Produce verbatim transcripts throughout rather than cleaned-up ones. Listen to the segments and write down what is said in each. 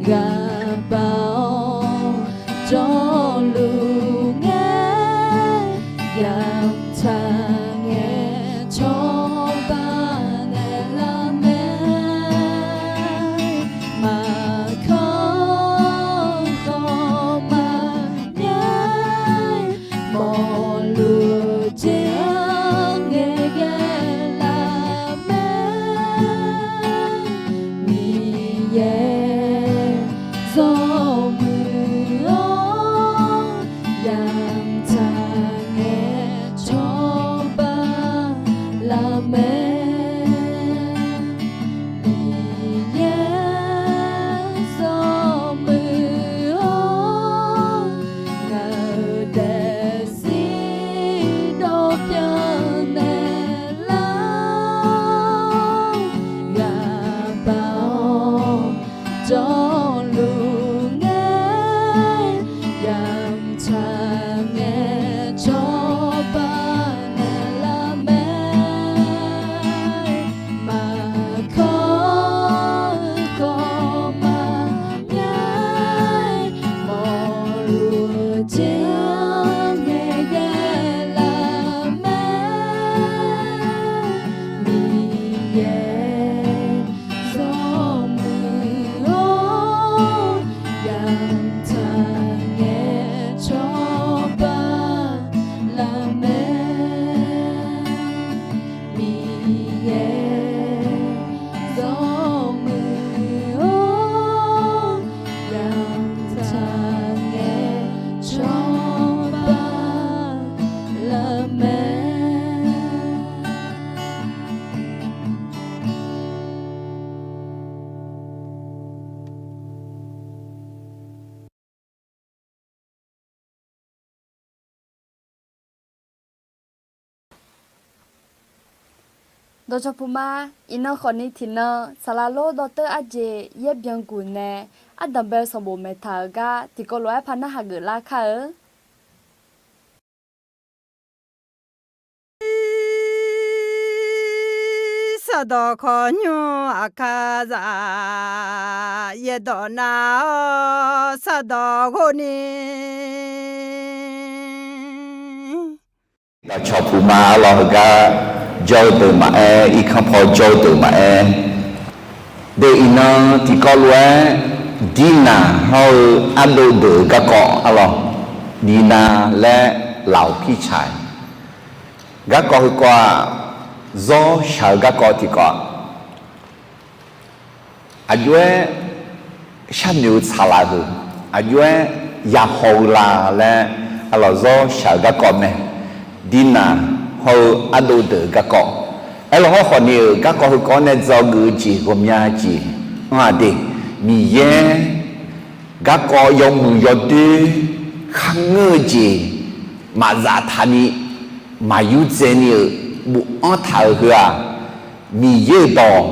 Ghaqbaq-awr jawrluf ngae, yamq tsaq ngae cawba naeqlar mae. Maqkanr khawf maqnyaer, mawrluf jeq-anr ngaeqghae laf mae. Miqyaer zawmuiq-awr, yamq tsaq ngae cawba laf mae. Miqyaer zawmuiq-awr, ngaq-euq daefzir dawqbyan naeqlar. Ghaqbaq-awr jawrluf ngae, yamq tsaq ngae cawba naeqlar mae. Maqkanr khawf maqnyaer, mawrluf-eu ngaeqghae laf mae. Miqyaer zawmuiq-awr, yamq tsaq ngae cawba laf mae. Miqyaer zawmuiq-awr, yamq tsaq ngae cawba laf mae. Dawqcawq puq ma. Iqnan khawfni tiqnan saqlaq lor dawrteur arjeq yaer byanguq nae ardanq bae-eu sanqbof maeqtaq-euq gar tiqkawv lof-aer par narhaq geuflar kar-eu. Sardawq khawqnymr aqkar zaq, yaerdawq nar-awr sardawq ghov ni. Dawqcawq puq ma. Arlawq heugar jawr-eu deuq maqaer, irkanr paw jawr-eu deuq maqaer, deuq iqnan tiqkawv lof-aer Dirnaq hawr-eu ardov deuq-euq garkawv arlawq, Dirnaq laer lafov pircaq-aer garkawv heukawv-aq, zawr shaq-eu garkawv tiqkawv-aq, aqjox-aer sharnoeq-eu tsaqlaq deuq, aqjox-aer yahaw-eu la laer arlawq zawr shaq-eu garkawv mae. Dirnaq hawr-eu ardov deuq-euq garkawv. Aerlawq hawr khawfni-euq garkawv heukawv-anr nae dzawgeuf-eu jeq ghawqmya jeq anr-aq de, Miqyaer garkawv yawmuiq yawdoer kharngeur-eu jeq maqzaf taqni, maqyurdzae ni-euq bofanr taq-euq heu-aq, Miqyaer-euq dawq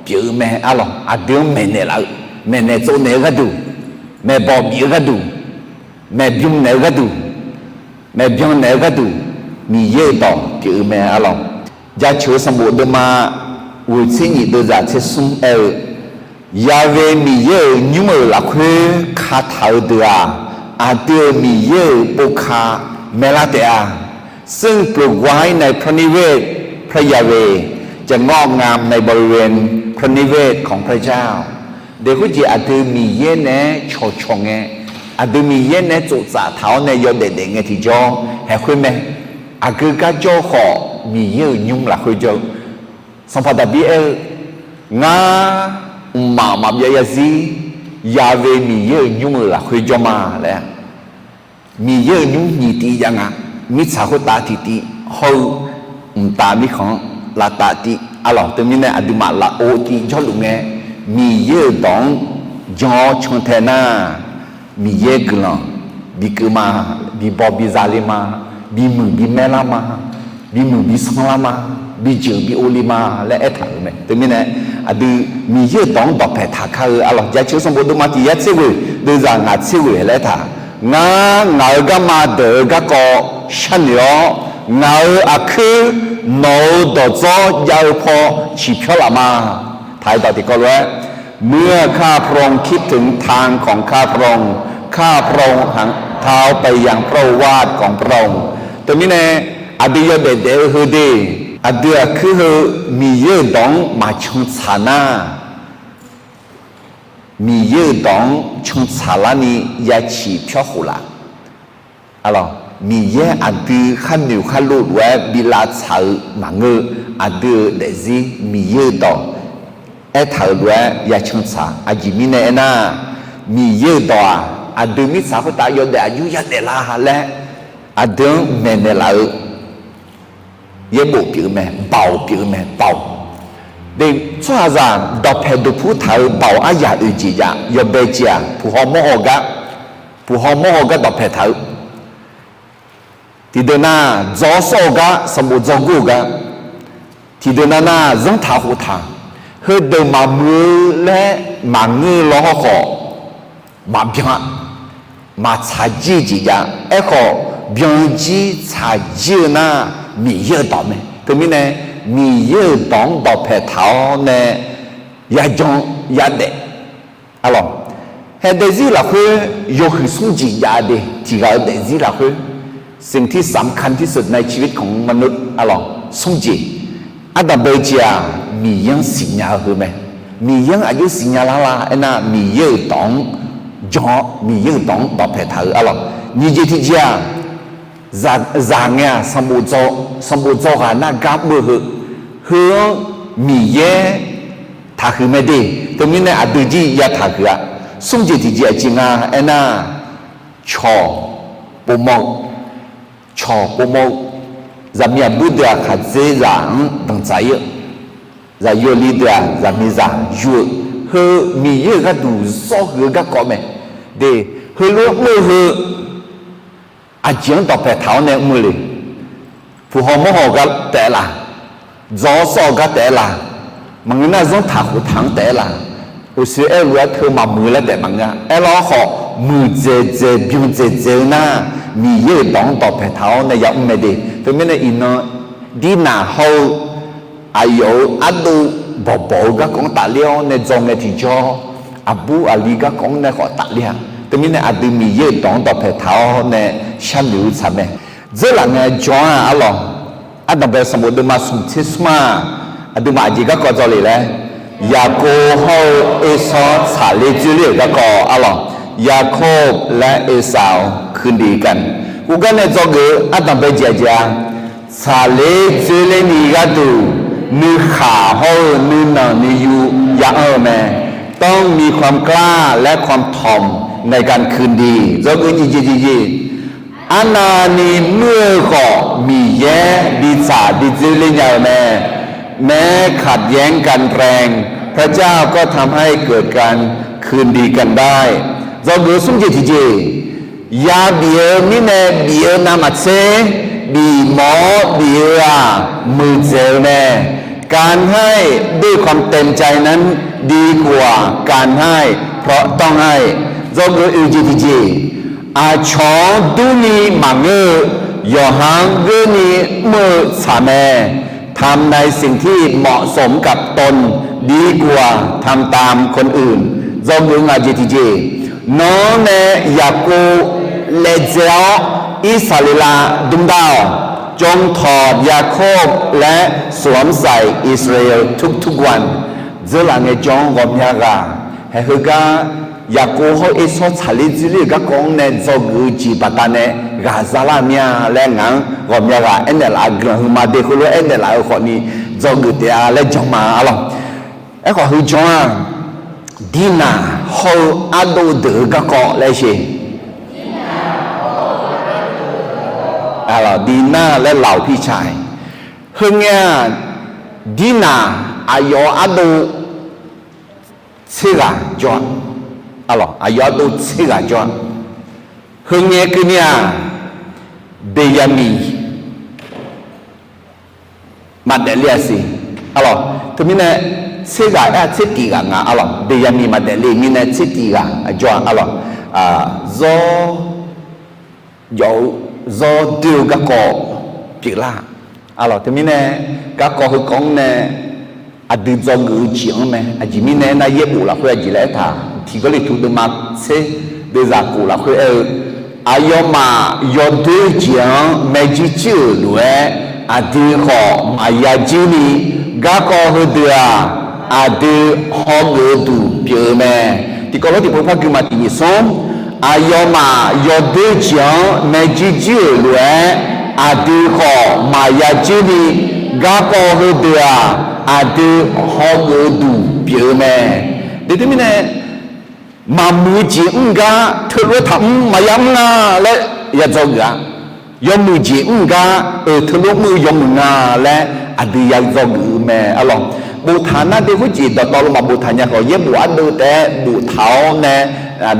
pyeuf-eu mae arlawq. Aqdui-anr maeqnaeq laf-eu, maeqnaeq tsovnaeq-eu gharduq, maeqbawq bif-eu gharduq, maeqbymr naeq-eu gharduq, maeqbyan naeq-eu gharduq, Miqyaer-euq dawq pyeuf-eu mae arlawq. Jaceuq-eu sanqbof deuvma ghoeq tser nyif deuvzaq tser smr aer-eu, Yaqve Miqyaer-euq nymr-euq lafkhoer kataq-eu deuq-aq, aqdui-euq Miqyaer-euq povka maelar taef-a. ซึ่งปลูกไว้ในพระนิเวศพระยาเวห์ จะงอกงามในบริเวณพระนิเวศของพระเจ้า Deqhur jeq aqdui Miqyaer naeq-aer cawqcawq ngae, aqdui Miqyaer naeq-aer tsoftsaf taq-awr nae yawdaef daef ngae tiqjawr haeq khoer mae. Aqgeu gar jawr-eu khawf, Miqyaer-euq nymr lafkhoer jawr-eu. Sanqpaq Daqbir aer-eu, Ngar mqmaq maqbyav zarzir, Yaqve Miqyaer-euq nymr-euq lafkhoer jawr ma laer. Miqyaer-euq nymr nyiq tiv jav nga. Mirtsaq khoertav tiqtiv hawr-eu, mqtav mirkhanq-anr lavtav tiv arlawq. Teumirnae aqduimaf lafov tiv jawrluf ngae, Miqyaer-euq dawq-anr jan-awr cantae nar, Miqyaer guiqlanq bikeuv ma, bibaw biza le ma, bimuiq bimaer lar ma, bimuiq bisanr lar ma, bijeuq bi ov le ma laer aertaq-euq mae. Teumirnae aqdui Miqyaer-euq dawq-anr dawqpae taq kar-eu arlawq. Jaceuq-eu sanqbof deuvma tiq yar tser ghoeq deuvzaq ngaq tser ghoeq laer aertaq, Ngar ngaq-euq garma deuq-euq garkawv sharnoeq-awr, ngaq-euq aqkuir nawq-euq dawqdzawr jav-eu paw ciqpyawr laf ma. Taq-eu dawq tiqkawv lof-aer เมื่อข้าพระองค์คิดถึงทางของข้าพระองค์ ข้าพระองค์หันเท้าไปยังพระโอวาทของพระองค์ Teumirnae, aqdui yawdaef daef-eu heu de, aqdui aqkuir heu Miqyaer-euq dawq-anr maqcan tsaq nar, Miqyaer-euq dawq-anr cantsaq larni ya ciq pyawr khof laf. Miqyaer aqdui khar noeq khar lov lof-aer bi lavtsaq-eu maqngeur-eu, aqdui-euq daefzir Miqyaer-euq dawq aertaq-euq lof-aer ya cantsaq. Aqjeq mirnae aernar, Miqyaer-euq dawq-aq, aqdui mirtsaq khoertav yawdaef aqjox yadaef la laer aqdui-anr maeqnaeq laf-eu yaerbof pyeuf-eu mae, baoq pyeuf-eu mae, baoq. Tsawrhaqzaq dawqpaeq dawqpur taq-eu baoq aryaq oeq jeq jav, yawbae jeq-aq, puq haw mawr haw gar, puq haw mawr haw gar dawqpaeq taq-eu. Tiqdeuq nar, dzaw sawr-eu gar, sanqbof dzaw gur-eu gar, tiqdeuq nar nar, zanrtaq khoftaq, heudeuq maqmuiq-eu laer maqngeur-eu law hawrkhawf, maqbyan-a, maqtsaq jir-eu jeq jav. Aerkhawf, byan jir tsaq jir-eu nar, Miqyaer-euq dawq mae. Teumirnae, Miqyaer-euq dawq-anr dawqpaeq taq-awr nae yajan yadaef. Arlawq, haedae zir lafkhoer yawhuiq smr jeq jav de, tiq ghaq-eu daefzir lafkhoer, สิ่งที่สำคัญที่สุดในชีวิตของมนุษย์ arlawq, smr jeq. Ardanqbae jeq-aq, Miqyaer-anr siqnya-eu heu mae. Miqyaer-anr aqjox siqnya lar la aernar, Miqyaer-euq dawq-anr jan-awr, Miqyaer-euq dawq-anr dawqpaeq taq-eu arlawq. Nyiq jeq tiqjeq-aq, zaq ngae-aq, sanqbof dzawghaq nar gar mr-eu heu, heu-anr Miqyaer taqhuiq mae de. Teumirnae aqdui jir ya taqhuiq-a. Smr jeq tiqjeq aqjeq nga aernar, cawq povmawr-eu, cawq povmawr-eu, zaqmiq aqbur deuq-aq, khaqdzerzaq-anr danqdzaq ir-eu, zaqyo li deuq-aq, zaqmiqzaq yu-eu, heu Miqyaer-euq gharduq zawr huiq-eu garkawv mae de. Heulof-aer mr-eu heu aqjeq-anr dawqpaeq taq-awr nae mr-eu le. Puq haw mawr haw gar taef-aer la, dzaw-awr sawr-eu gar taef-aer la, maqngeur nar zanrtaq khoftaq-anr taef-aer la, uqshoe aer-eu lof-aer teu maqmuiq laer taef maqngeur-a. Aerlawr khawf, muiqdzaeq dzaeq byan dzaeq dzaeq-eu nar, Miqyaer-euq dawq-anr dawqpaeq taq-awr nae yamr mae de. Teumirnae iqnan, dirnaq hawr-eu aqyawf-euq ardov bawqbawq-eu garkawv-anr tafler-awr nae dzaw ngae tiqjawr, aqbur aqli garkawv-anr nae khawf tafler-a. Teumirnae aqdui Miqyaer-euq dawq-anr dawqpaeq taq-awr nae sharnoeq-eu tsaq mae. Dzeurlaf ngae jan-a arlawq. Ardanqbae sanqbof deuvma smq tser smr-aq, aqduimaf aqjeq garkawv dzaw le laer, Yaqkov hawr-eu Ersawr tsaqler dzoerler-euq garkawv arlawq. Yaqkov laer Ersawr-awr คืนดีกัน khoergar nae dzawgeuf-eu ardanqbae jeq aqjeq-a, tsaqler dzoerler ni gharduq nuikhaq hawr-eu nuinanq nuiyu ya anr-eu mae. ต้องมีความกล้าและความถ่อมในการคืนดี dzawgeuf jeq jeq jeq jeq. Arnavni muir-eu khawf Miqyaer bi tsaq bi dzoerler nya-eu mae. แม้ขัดแย้งกันแรง พระเจ้าก็ทำให้เกิดการคืนดีกันได้ dzawgeuf smr jeq tiqjeq. Yabif-eu mirnae bif-eu navmaqtser, bifmawf-awr bif-eu-aq muiqdzaeq-eu mae. การให้ด้วยความเต็มใจนั้น ดีกว่าการให้เพราะต้องให้ dzawgeuf oeq jeq tiqjeq. Aqcawq-anr durni maqngeur-eu, yawqha-anr geurni mr-eu tsaq mae. ทำในสิ่งที่เหมาะสมกับตน ดีกว่าทำตามคนอื่น dzawgeuf ngaq jeq tiqjeq. Nawr nae Yaqkov laevdzae-awr Irsaqleqlav dmr dar-awq. จงถอดยาโคบและสวมใส่อิสราเอลทุกๆวัน Dzeurlaf ngae jan-anr ghawqmya ghaq, haeq heugar Yaqkov hawr-eu Ersawr tsaqler dzoerler-euq garkawv-anr nae dzawgeuf-eu jeq baqdanae ghaq zalar mir-a laer ngaq-anr ghawqmya ghaq aernaeq laf-eu guiqlanq huiqma de heulof-aer aernaeq laf-eu khawfni dzawgeuf taef-a laer jan ma arlawq. Aerkhawf heu jan-aq, Dirnaq hawr-eu ardov deuq-eu garkawv laer sheq. Dirnaq laer lawq pirca-aer, heungae-aq, Dirnaq aqyawf-euq ardov tser ghaq jawr-a. Aqyawf ardov tser ghaq jawr-a. Heungae keuvni-aq, Beqyaqmiq maqdaef le-a siq. Arlawq, teumirnae tser ghaq aer-a tser tif ghaq nga arlawq. Beqyaqmiq maqdaef le mirnae tser tif ghaq jawr-a arlawq. Zawr jawf-eu, zawr doer-eu garkawv pyeuflar. Arlawq, teumirnae garkawv heukawv-anr nae aqdui dzawgeuf-eu jeq-anr mae. Aqjeq mirnae aernar, yaerbof lafkhoer aqjeq laer aertaq, Tiq Gawrliqtu deuvma tser deuvzaq khof lafkhoer aer-eu, aqyawfmaf yawdoer jeq-anr maerjuir juir-euq lof-aer, aqdui khawf maqya juir ni, garkawv heudeuq-aq, aqdui hawgeuf-eu duq pyeuf-eu mae. Tiqkawv lawr tiqpov par guima tiq nyiq smr, aqyawfmaf yawdoer jeq-anr maerjuir juir-euq lof-aer, aqdui khawf maqya juir ni, garkawv heudeuq-aq, aqdui hawgeuf-eu duq pyeuf-eu mae. Deuq teumirnae, maqmuiq-eu jeq mr gar teulof-aer taqmr, maqya mr nga laer ya dzawgeuf-a. Yawmuiq jeq mr gar-euq teulof mr-eu yawmuiq nga laer aqdui ya dzawgeuf-eu mae arlawq. Boftaq nar deuq khoerjeq dawqtawvluf maqboftaq nya khawf, yaerbof ardeuv taef-aer boftaq-awr nae,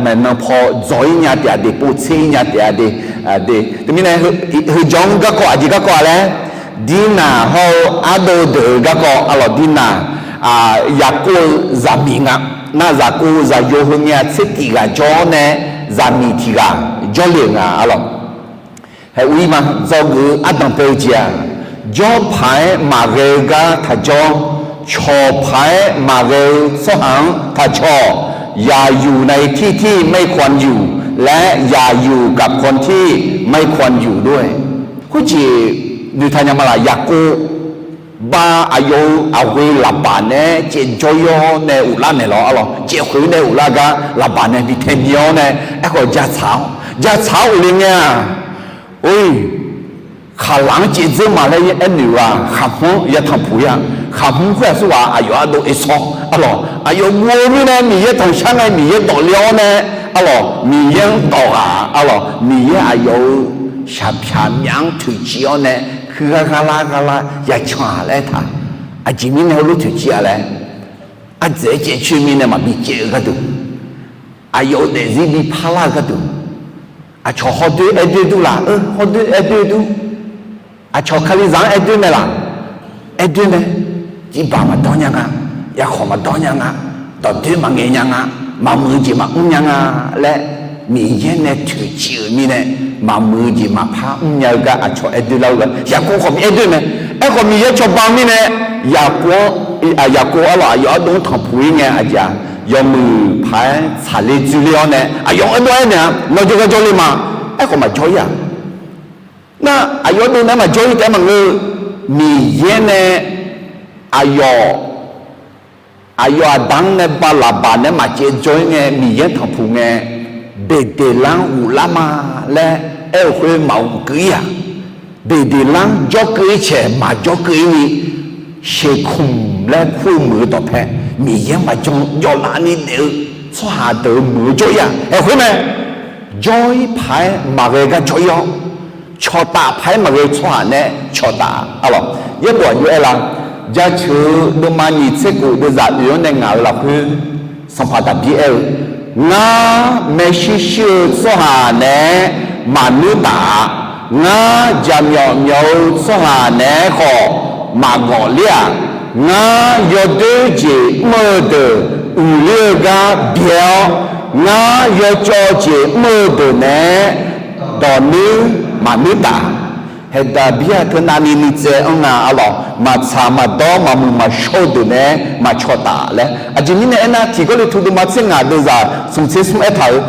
maeqnan paw dzawq-ir nya taef-a de, povtser-ir nya taef-a de. Teumirnae, heu jawr-anr garkawv aqjeq garkawv-a laer, Dirnaq hawr-eu ardeuv deuq-euq garkawv arlawq. Dirnaq, Yaqkov-eu zaqmiq nga. Nar Yaqkov-eu zaqyo heu ngae-aq tser tif ghaq jawr-awr nae, zaqmiq tiq ghaq jawrle-euq nga arlawq. Haeq ur-ir ma. Dzawgeuf-eu ardanq bae-eu jeq-aq, jawr paq-aer maqghae-eu gar taqjawr, cawq paq-aer maqghae-eu tsawrhaq-anr taqcawq. Yaqyuq nav-iq tir tir ไม่ควรอยู่ laer, yaqyuq กับคนที่ไม่ควรอยู่ด้วย. Khoerjeq noeqtaq nya ma laq? Yaqkov ba aqyawf-euq aqghoe Laqbaq nae caev jawr-ir-awr nae ghoflar naeq lawr arlawq. Caev khoeq nae ghoflar gar Laqbaq nae bi tae bi-awr nae, aerkhawf jatsaq-awr, jatsaq-awr ghofle ngae-aq, or-iq, khaqlaq-anr caev dzeur ma laer aernoeq-eu-aq, khaqhmr-anr ya tanqpuq-ir-a. Khaqhmr khoer aqsurghaq aqyawf ardov oesawr arlawq. Aqyawf guv-eu mirnae Miqyaer tanqshar ngae Miqyaer dawqle-awr nae arlawq, Miqyaer-anr dawq ghaq arlawq, Miqyaer aqyawf-euq shaqpyaq myaf-anr toeqciv-awr nae, huiq ghar gharlar gharlar ya can-aq laer aertaq. Aqjeq mirnae heulof toeqciv-a laer, ardzaeq-aer caev coer mirnae maqbi caev-eu gharduq, aqyawf-euq daefzir bi parlar-eu gharduq, aqcawq hawdoer aer doer dur laf, hawdoer aer doer dur. Aqcawq Kalizaq-anr aer doer mae laf? Aer doer mae. Jirbaq maqdawr nya nga, yarkhawq maqdawr nya nga, dawqdoer maqngaeq nya nga, maqmuiq-eu jeq maqmr nya nga laer, Miqyaer nae toeqciv-euq mirnae, maqmuiq-eu jeq maqpar mrnya-eu gar aqcawq aer doer lar-eu gar Yaqkov khawf bi aer doer mae. Aerkhawf Miqyaer cawba mirnae, Yaqkov, Yaqkov arlawq aqyawf ardov-anr tanqpuq-ir ngae aqjeq-aq, yawmuiq paq-aer tsaqler dzoerler-awr nae aqyawf-anr aerdov-aer naeq-a, nawr jawrgar jawrler ma. Aerkhawf maqjawr-ir-aq. Nar aqyawf ardov naeq-aer maqjawr-ir taef-aer maqngeur-eu, Miqyaer nae aqyawf, aqyawf aqda-anr nae ba Laqbaq nae maqcaev jawr-ir ngae Miqyaer tanqpuq ngae, Beqdeqlar-anr ghoflar ma laer aer-eu khoer maqghofkeuv-ir-aq. Beqdeqlar-anr jawrkeuv-ir caeq maqjawrkeuv-ir ni, Sheqkumq laer kur-eu meuq-eu dawqpae, Miqyaer maqjan jawvlaf ni daef-eu tsawrhaq deuq-euq meuq-eu jawr-ir-aq. Aerkhoer mae, jawr-ir paq-aer maqghae gar jawr-ir-awr, cawqtaf paq-aer maqghae-eu tsawrhaq nae cawqtaf arlawq. Yaerbof aqjox aer la? Jaceuq-eu deuvma nyiq tser khof deuvzaq oeq-anr nae ngaq-euq lafkhoer, Sanqpaq Daqbir aer-eu, Ngar maershuir shuir-eu tsawrhaq naeq-aer maqnuir taf-a. Ngar jaqmyawf myawf-eu tsawrhaq naeq-aer khawf maqgawf ler-aq. Ngar yawdoer jeq mr-eu deuq uiqler-eu gar byae-awr, ngar yawcawv jeq mr-eu deuq naeq-aer dawq nuir maqnuir taf. Haeqdaq bir-aq teunav ni nuitsaev-anr nga arlawq, maqtsaq maqdawr maqmuiq maqshawr-eu deuq naeq-aer maqcawq taf laer. Aqjeq mirnae aernar, Tiq Gawrliqtu deuvma tser ngaq deuvzaq smq tser smr aertaq-euq,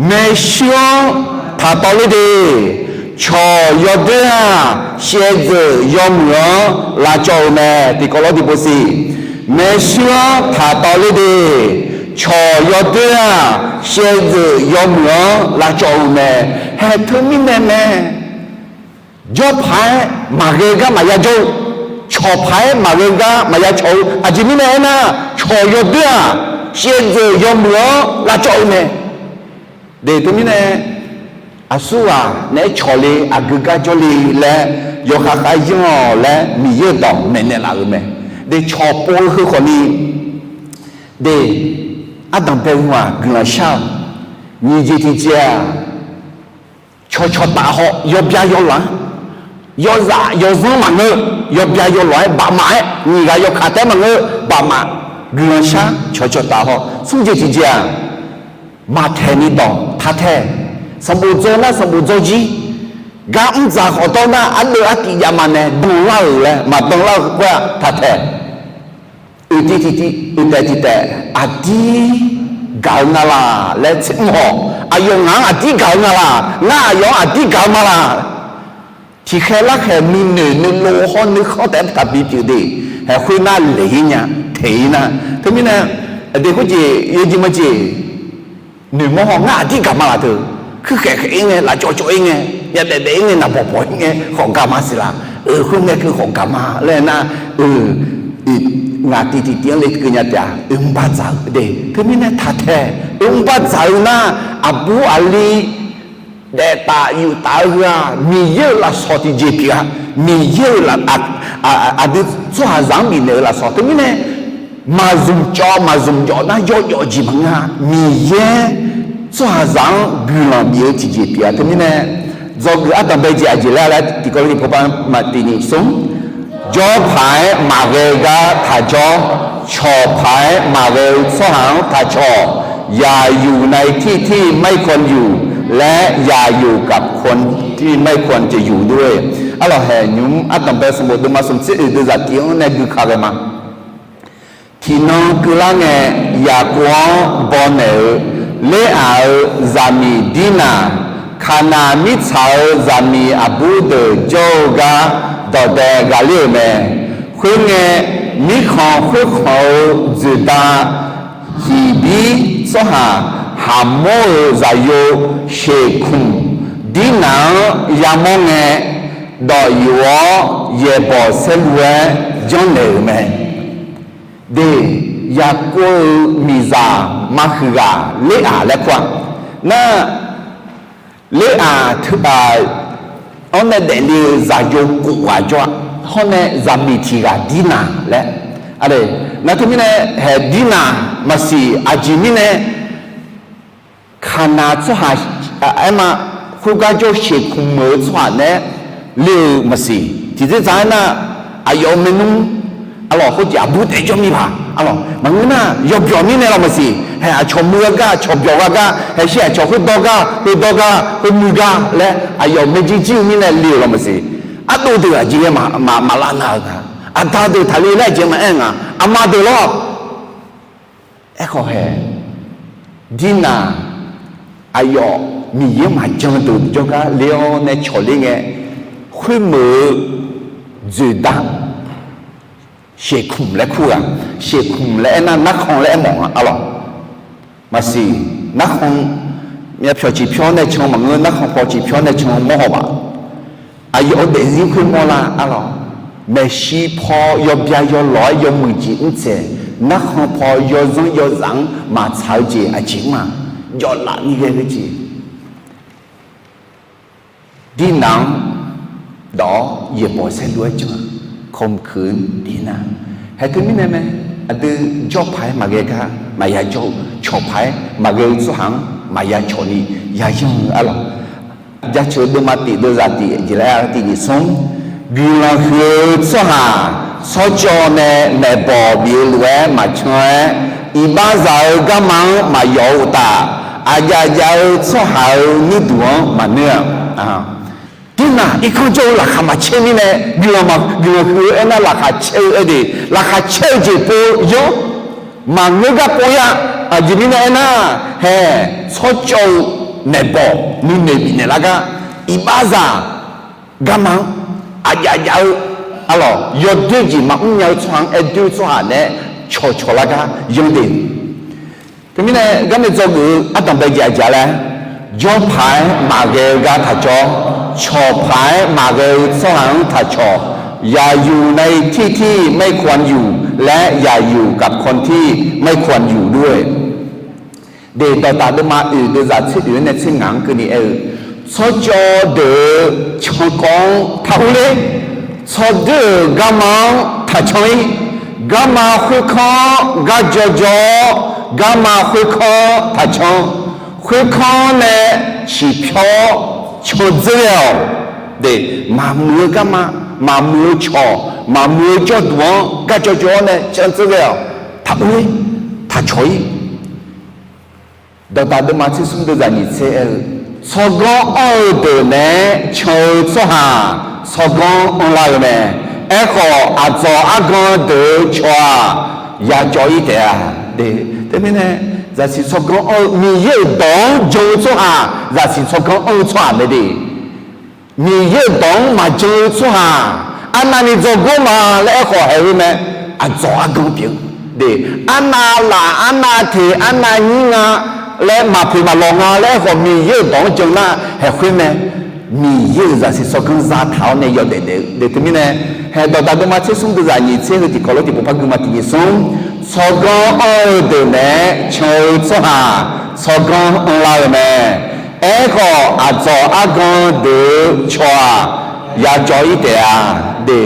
maershuir-anr taqtawv ler de. Cawq yawdoer-aq, shaevdzeuf yawmuiq-anr lavcawv-eu mae. Tiqkawv lawr tiqpov siq, maershuir-anr taqtawv ler de. Cawq yawdoer-aq, shaevdzeuf yawmuiq-anr lavcawv-eu mae. Haeq teumirnae mae. Jawr paq-aer maqghae gar maqya jawr-eu, cawq paq-aer maqghae gar maqya cawq-eu. Aqjeq mirnae aernar, cawq yawdoer-aq, shaevdzeuf yawmuiq-anr lavcawv-eu mae. De teumirnae, aqsurghaq naeq-aer cawq le, aqgeu gar jawr le laer yawkhav khav yanr-awq laer Miqyaer-euq dawq maeqnaeq laf-euq mae. De cawq pov-eu heu khawfni, de ardanq bae-eu hmq-aq guiqlanq shar-awq. Nyiq jeq tiqjeq-aq, cawqcawq taf haw yawbya yawlanq-anr, yawzaf yawzanr maqngeur, yawbya yawlanq-aer bafmaf-aer nyiq ghaq yawkaq taef-aer maqngeur, bafmaf guiqlanq shar cawqcawq taf haw. Smr jeq tiqjeq-aq, maqtaeq ni dawq taq taeq. Sanqbof dzaw nar sanqbof dzaw jir. Gar mr dzaq khawf dawr nar ardeuv artiv jav ma nae danlar-euq laer maqdanlar-eu khoer-aq taq taeq. oeq tiq tiq tiq, oeq taef tiq taef, aqdir gaq-eu nga laq laer tser mr-awq. Aqyawf ngaq-anr aqdir gaq-eu nga laq, ngar aqyawf-anr aqdir gaq-eu ma laq. Tiqkhaeq larkhaeq nuinoeq nuilov hawr nuikhanr taef-aer taqbi pyeuf de. Haeq khoernar laeq-ir nya, taeq-ir nar. Teumirnae, aqdui khoerjeq yawjeq maqjeq, noeqmawr haw ngar aqdir gaq ma laq teu. Kuirkhaeq khaeq-ir ngae, lafcawv cawv-ir ngae, myavbaef baef-ir ngae, naqbawq bawq-ir ngae khawf gaq ma siq laq. Oeq, khoerngae keuv khawf gaq ma laer nar, oeq, ngaq tiq tiq tiq-anr lekeuv nya taef-a. Oeq mr bar dzaq-eu de. Teumirnae taq taeq, oeq mr bar dzaq-eu nar, aqbur aqli daef taf yuf taf-eu heu-aq, Miqyaer-euq lafsawq tiqjeq pyeuf-a. Miqyaer-euq aqdui tsawrhaqzaq-anr bifnaeq-eu lafsawq. Teumirnae maqzmq cawv maqzmq jawf nar yawjawf jeq maqngeur-a. Miqyaer tsawrhaqzaq-anr guiqlanq bif-eu tiqjeq pyeuf-a. Teumirnae dzawgeuf ardanqbae jeq aqjeq laer laer tiqkawv ni pov bar maqtif ni smr. Jawrpaq-aer maqghae-eu gar taqjawr, cawqpaq-aer maqghae-eu tsawrhaq-anr taqcawq. Yaqyuq nae tirtir maerkawv yuq laer, yaqyuq gafkawv tir maerkawv jeq yuq dur-e. Arlawq haeq nymq mr ardanqbae sanqbof deuvma smq tser oeq deuvzaq tiq-anr nae guika ghae ma. Tiqnan keuvlar ngae, Yaqkov-anr bawnaeq-eu Ler-aq-euq zaqmiq Dirnaq, Kaqnaq mirtsaq-euq zaqmiq aqbur deuq jawr-eu gar dawqdae ghaqler-euq mae. Khoerngae, mirkhanq khoerkhanq-euq dzoeqda Hiqbir tsawrhaq Haqmawr-euq zaqyo Sheqkmq Dirnaq-anr yamawr ngae, dawq yof-awr yaeqbawq saerlu-aer janrnaeq-euq mae. De, Yaqkov-euq miqzaq maqhuiq ghaq Ler-aq laer kur-aq. Nar, Ler-aq teu-aq, anr nae daefle-eu zaqyo kof ghaq jawr-a. Hawr nae zaqmiq tiq ghaq Dirnaq laer. Nar teumirnae haeq Dirnaq maqsiq, aqjeq mirnae Kaqnaq tsawrhaq aerma, khoergar jawr-eu Sheqkmq-euq tsawrhaq nae le-eu maqsiq. Tiqdzer dzaq-aer nar, aqyawf-euq maernmr, arlawq, khoerjeq aqbur taef jawr mir paq, arlawq, maqngeur nar yawbyawq mirnae lawq maqsiq. Haeq aqcawq muiq ghargar, aqcawq byawq ghargar, haeq shir aqcawq khoerdawr gar, heudawr gar, heunuiv gar laer aqyawf maeqjir jir-eu mirnae le-euq lawq maqsiq. Ardov deuq aqjeq-aer maqlav nav-euq nga. Aqda deuq taqle laer aqjeq maqaer nga. Aqma deuq lawr. Aerkhawf haeq, Dirnaq aqyawf Miqyaer maqjan deuq jawrgar le-awr nae cawq ler ngae, khoermeuq-eu dzoeqdar Sheqkmq laer kur ghaq. Sheqkmq laer aernar narkhan laer aermawf nga, arlawq. Maqsiq, narkhan myavpyawq ciqpyawr nae can maqngeur, narkhan paw ciqpyawr nae can mawr haw baf. Aqyawf-euq daefzir khoermawr lar, arlawq. Maeqshi paw yawbya yawlawq-aer yawmuiq jeq mr tsaeq, narkhan paw yawzanr yawzaf-anr maqtsaq-eu jeq aqjeq mr-aq, jawvlaf ni ghae ghae jeq. Dirnaq-anr dawq-awr yaeqbawq saerlu-aer jan-a. Kamq keuq-eu Dirnaq. Haeq teumirnae mae, aqdui jawrpaq-aer maqghae gar maqya jawr-eu, cawqpaq-aer maqghae-eu tsawrhaq-anr maqya cawq ni yayanr-eu, arlawq. Jaceuq-eu deuvma tif deuvzaq tif jeq laer-a tif nyiq smr. Guiqlanq huiq-eu tsawrhaq tsawrcawv nae maeqbawq bif-eu lof-aer maqcan-aer, iqbaxzaq-eu garma-anr maqyawf-eu uqtaf, aqjav jav-eu tsawrhaq-euq nuirduq-anr maqnoer-a. Dirnaq irkanr jawr-eu laqkhaq maqcaer mirnae, guiqlanq ma, guiqlanq huiq-eu aernar laqkhaq caer-eu aer de, laqkhaq caer-eu jeq pov-eu yanr, maqngeur gar pov-ir-a. Aqjeq mirnae aernar, haeq tsawrcawv-eu maeqbawq nuinoeq bifnaeq lar gar, iqbaxzaq garma-anr aqjav jav-eu, arlawq, yawdoer jeq maqmr nya-eu tsawrhaq-anr aer doer-eu tsawrhaq nae cawqcawq lar gar yanr de. Teumirnae garnae dzawgeuf-eu ardanqbae jeq aqjeq laer, jawrpaq-aer maqghae-eu gar taqjawr, cawqpaq-aer maqghae-eu tsawrhaq-anr taqcawq. Yaqyuq nae tirtir maerkawv yuq laer, yaqyuq gafkawv tir maerkawv yuq dur-e. De, dawqtaf deuvma oeq deuvzaq tser oeq-anr nae tser ngaq-anr keuvni aer-eu, tsawrcawv deuq-euq cankawv-anr taq urler. Tsawrdoer-euq garma-anr taqcan-ir. Garma khoerkanr-anr gar jawrjawr-awr, garma khoerkanr-anr taqcan. Khoerkanr nae ciqpyawr-awr can dzeur ghae-awq. De, maqmuiq-eu garma, maqmuiq-eu cawq, maqmuiq-eu jawrduq-anr gar jawrjawr-awr nae can dzeur ghae-awq. Taq urler, taq cawq-ir. Dawqtaf deuvma tser smr deuvzaq nyiq tser aer-eu, tsawrganr anr-eu deuq naeq-aer can-eu tsawrhaq tsawrganr anrlar-eu mae. Aerkhawf, aqdzawq argan deuq-euq cawq-aq, yajawv-ir taef-a. Teumirnae zaqsiq tsawrganr anr-eu Miqyaer-euq dawq-anr jan-eu tsawrhaq, zaqsiq tsawrganr anr-eu tsawrhaq mae de. Miqyaer-euq dawq-anr maqjan-eu tsawrhaq, arnavni dzawgor ma laer aerkhawf haeq-eu mae. Aqdzawq argan pyeuf-eu de, arnav laf, arnav teq, arnav nyir nga laer maqpoeq maqlawq nga laer aerkhawf Miqyaer-euq dawq-anr jan nar haeq khoer mae. Miqyaer-euq zaqsiq tsawrganr zataq-awr nae yawdaef daef-eu de. Teumirnae haeq dawqdaq deuvma tser smr deuvzaq nyiq tser heu tiqkawv lof tiqpov par guima tiqnyir smr, tsawrganr anr-eu deuq naeq-aer can-eu tsawrhaq tsawrganr anrlar-eu mae. Aerkhawf aqdzawq argan deuq-eu cawq-aq, yajawv-ir taef-a. De,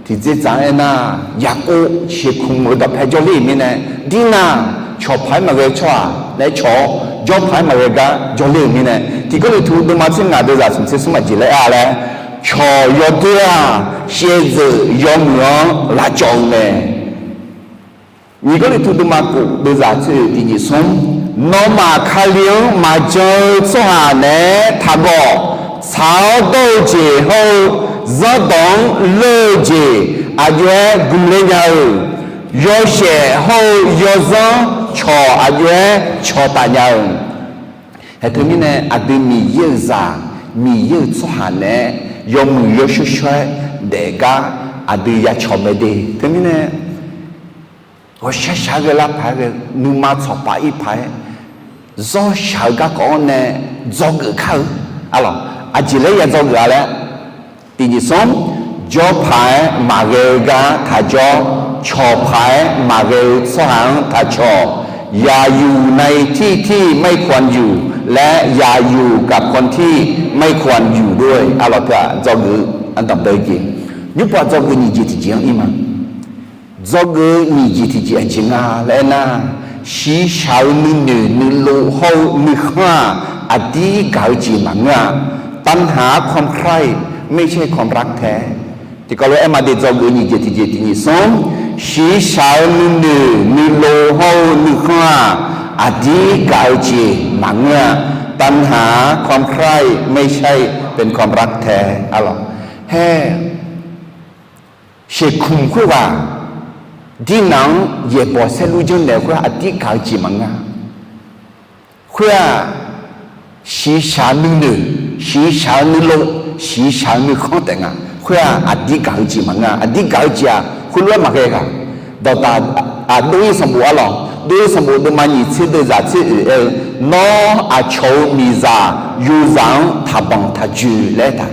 tiqdzerdzaq-anr aernar, Yaqkov sheuqkmq-euq dawqpae jawrler-euq mirnae, dirnar cawq paq-aer maqghae-eu tsawrhaq laer cawq-awr, jawr paq-aer maqghae gar jawrler-euq mirnae, Tiq Gawrliqtu deuvma tser ngaq deuvzaq smq tser smr maq jeq laer aer-a laer, cawq yawdoer-aq, shaevzeuq yawmuiq-anr lavcawv-eu mae. Nyiq Gawrliqtu deuvma kof deuvzaq tser oeq tiqnyif smr, nawmaf Kali-anr maqjan-eu tsawrhaq naeq-aer taqgawq. Tsaq-awr dawr-eu jeq hawr-eu zanrdawq-anr leur-eu jeq aqjox-aer gmqler nya-euq, yawshaef hawr-eu yawzanr cawq aqjox-aer cawqtaf nya-euq. Haeq teumirnae aqdui Miqyaer-euq zaq, Miqyaer-euq tsawrhaq naeq-aer yawmuiq yawshawr shawr-aer daef gar aqdui yacawq mae de. Teumirnae ghawqshaq shaq-aer ghae lar paq-aer ghae, nuima tsawqpaf ir paq-aer, zawr shaq-eu garkawv-anr nae dzawgeuf kar-eu. Arlawq, aqjeq laer ya dzawgeuf-a laer, tiqjeq smr, jawr paq-aer maqghae-eu gar taqjawr, cawq paq-aer maqghae-eu tsawrhaq-anr taqcawq. อย่าอยู่ในที่ที่ไม่ควรอยู่ และอย่าอยู่กับคนที่ไม่ควรอยู่ด้วย arlawq teu-aq dzawgeuf-eu aqdamq bae-eu jeq, nymrpov dzawgeuf nyiq jeq tiqjeq-anr ir ma. Dzawgeuf-eu nyiq jeq tiqjeq aqjeq nga laer aernar, shiqshaq-eu nuinoeq nuilov hawr-eu nuikhanr-aq, aqdir gaq-eu jeq maqngeur-a. ตัณหาความใคร่ไม่ใช่ความรักแท้ Tiqkawv lof-aer ma de, dzawgeuf-eu nyiq jeq tiqjeq tiqnyif smr, shiqshaq-eu nuinoeq nuilov hawr-eu nuikhanr-aq, aqdir gaq-eu jeq maqngeur-a. ตัณหาความใคร่ไม่ใช่เป็นความรักแท้ arlawq. Haer sheuqkmq khoerghaq, dirnaq-anr yaeqbawq saerlur janrnaeq-eu khoer aqdir gaq-eu jeq maqngeur-a. Khoer-aq, shiqshaq nuinoeq, shiqshaq-eu nuilov, shiqshaq-eu nuikhanr taef nga. Khoer-aq aqdir gaq-eu jeq maqngeur-a. Aqdir gaq-eu jeq-aq khoerlof-aer maqghae ghaq. Dawqdaq, aqdov-ir sanqbof arlawq, dov-ir sanqbof deuvma nyiq tser deuvzaq tser oeq aer-eu, nawr aqcawq-euq miqzaq yozaq-anr taqbanq taqjoe laer aertaq.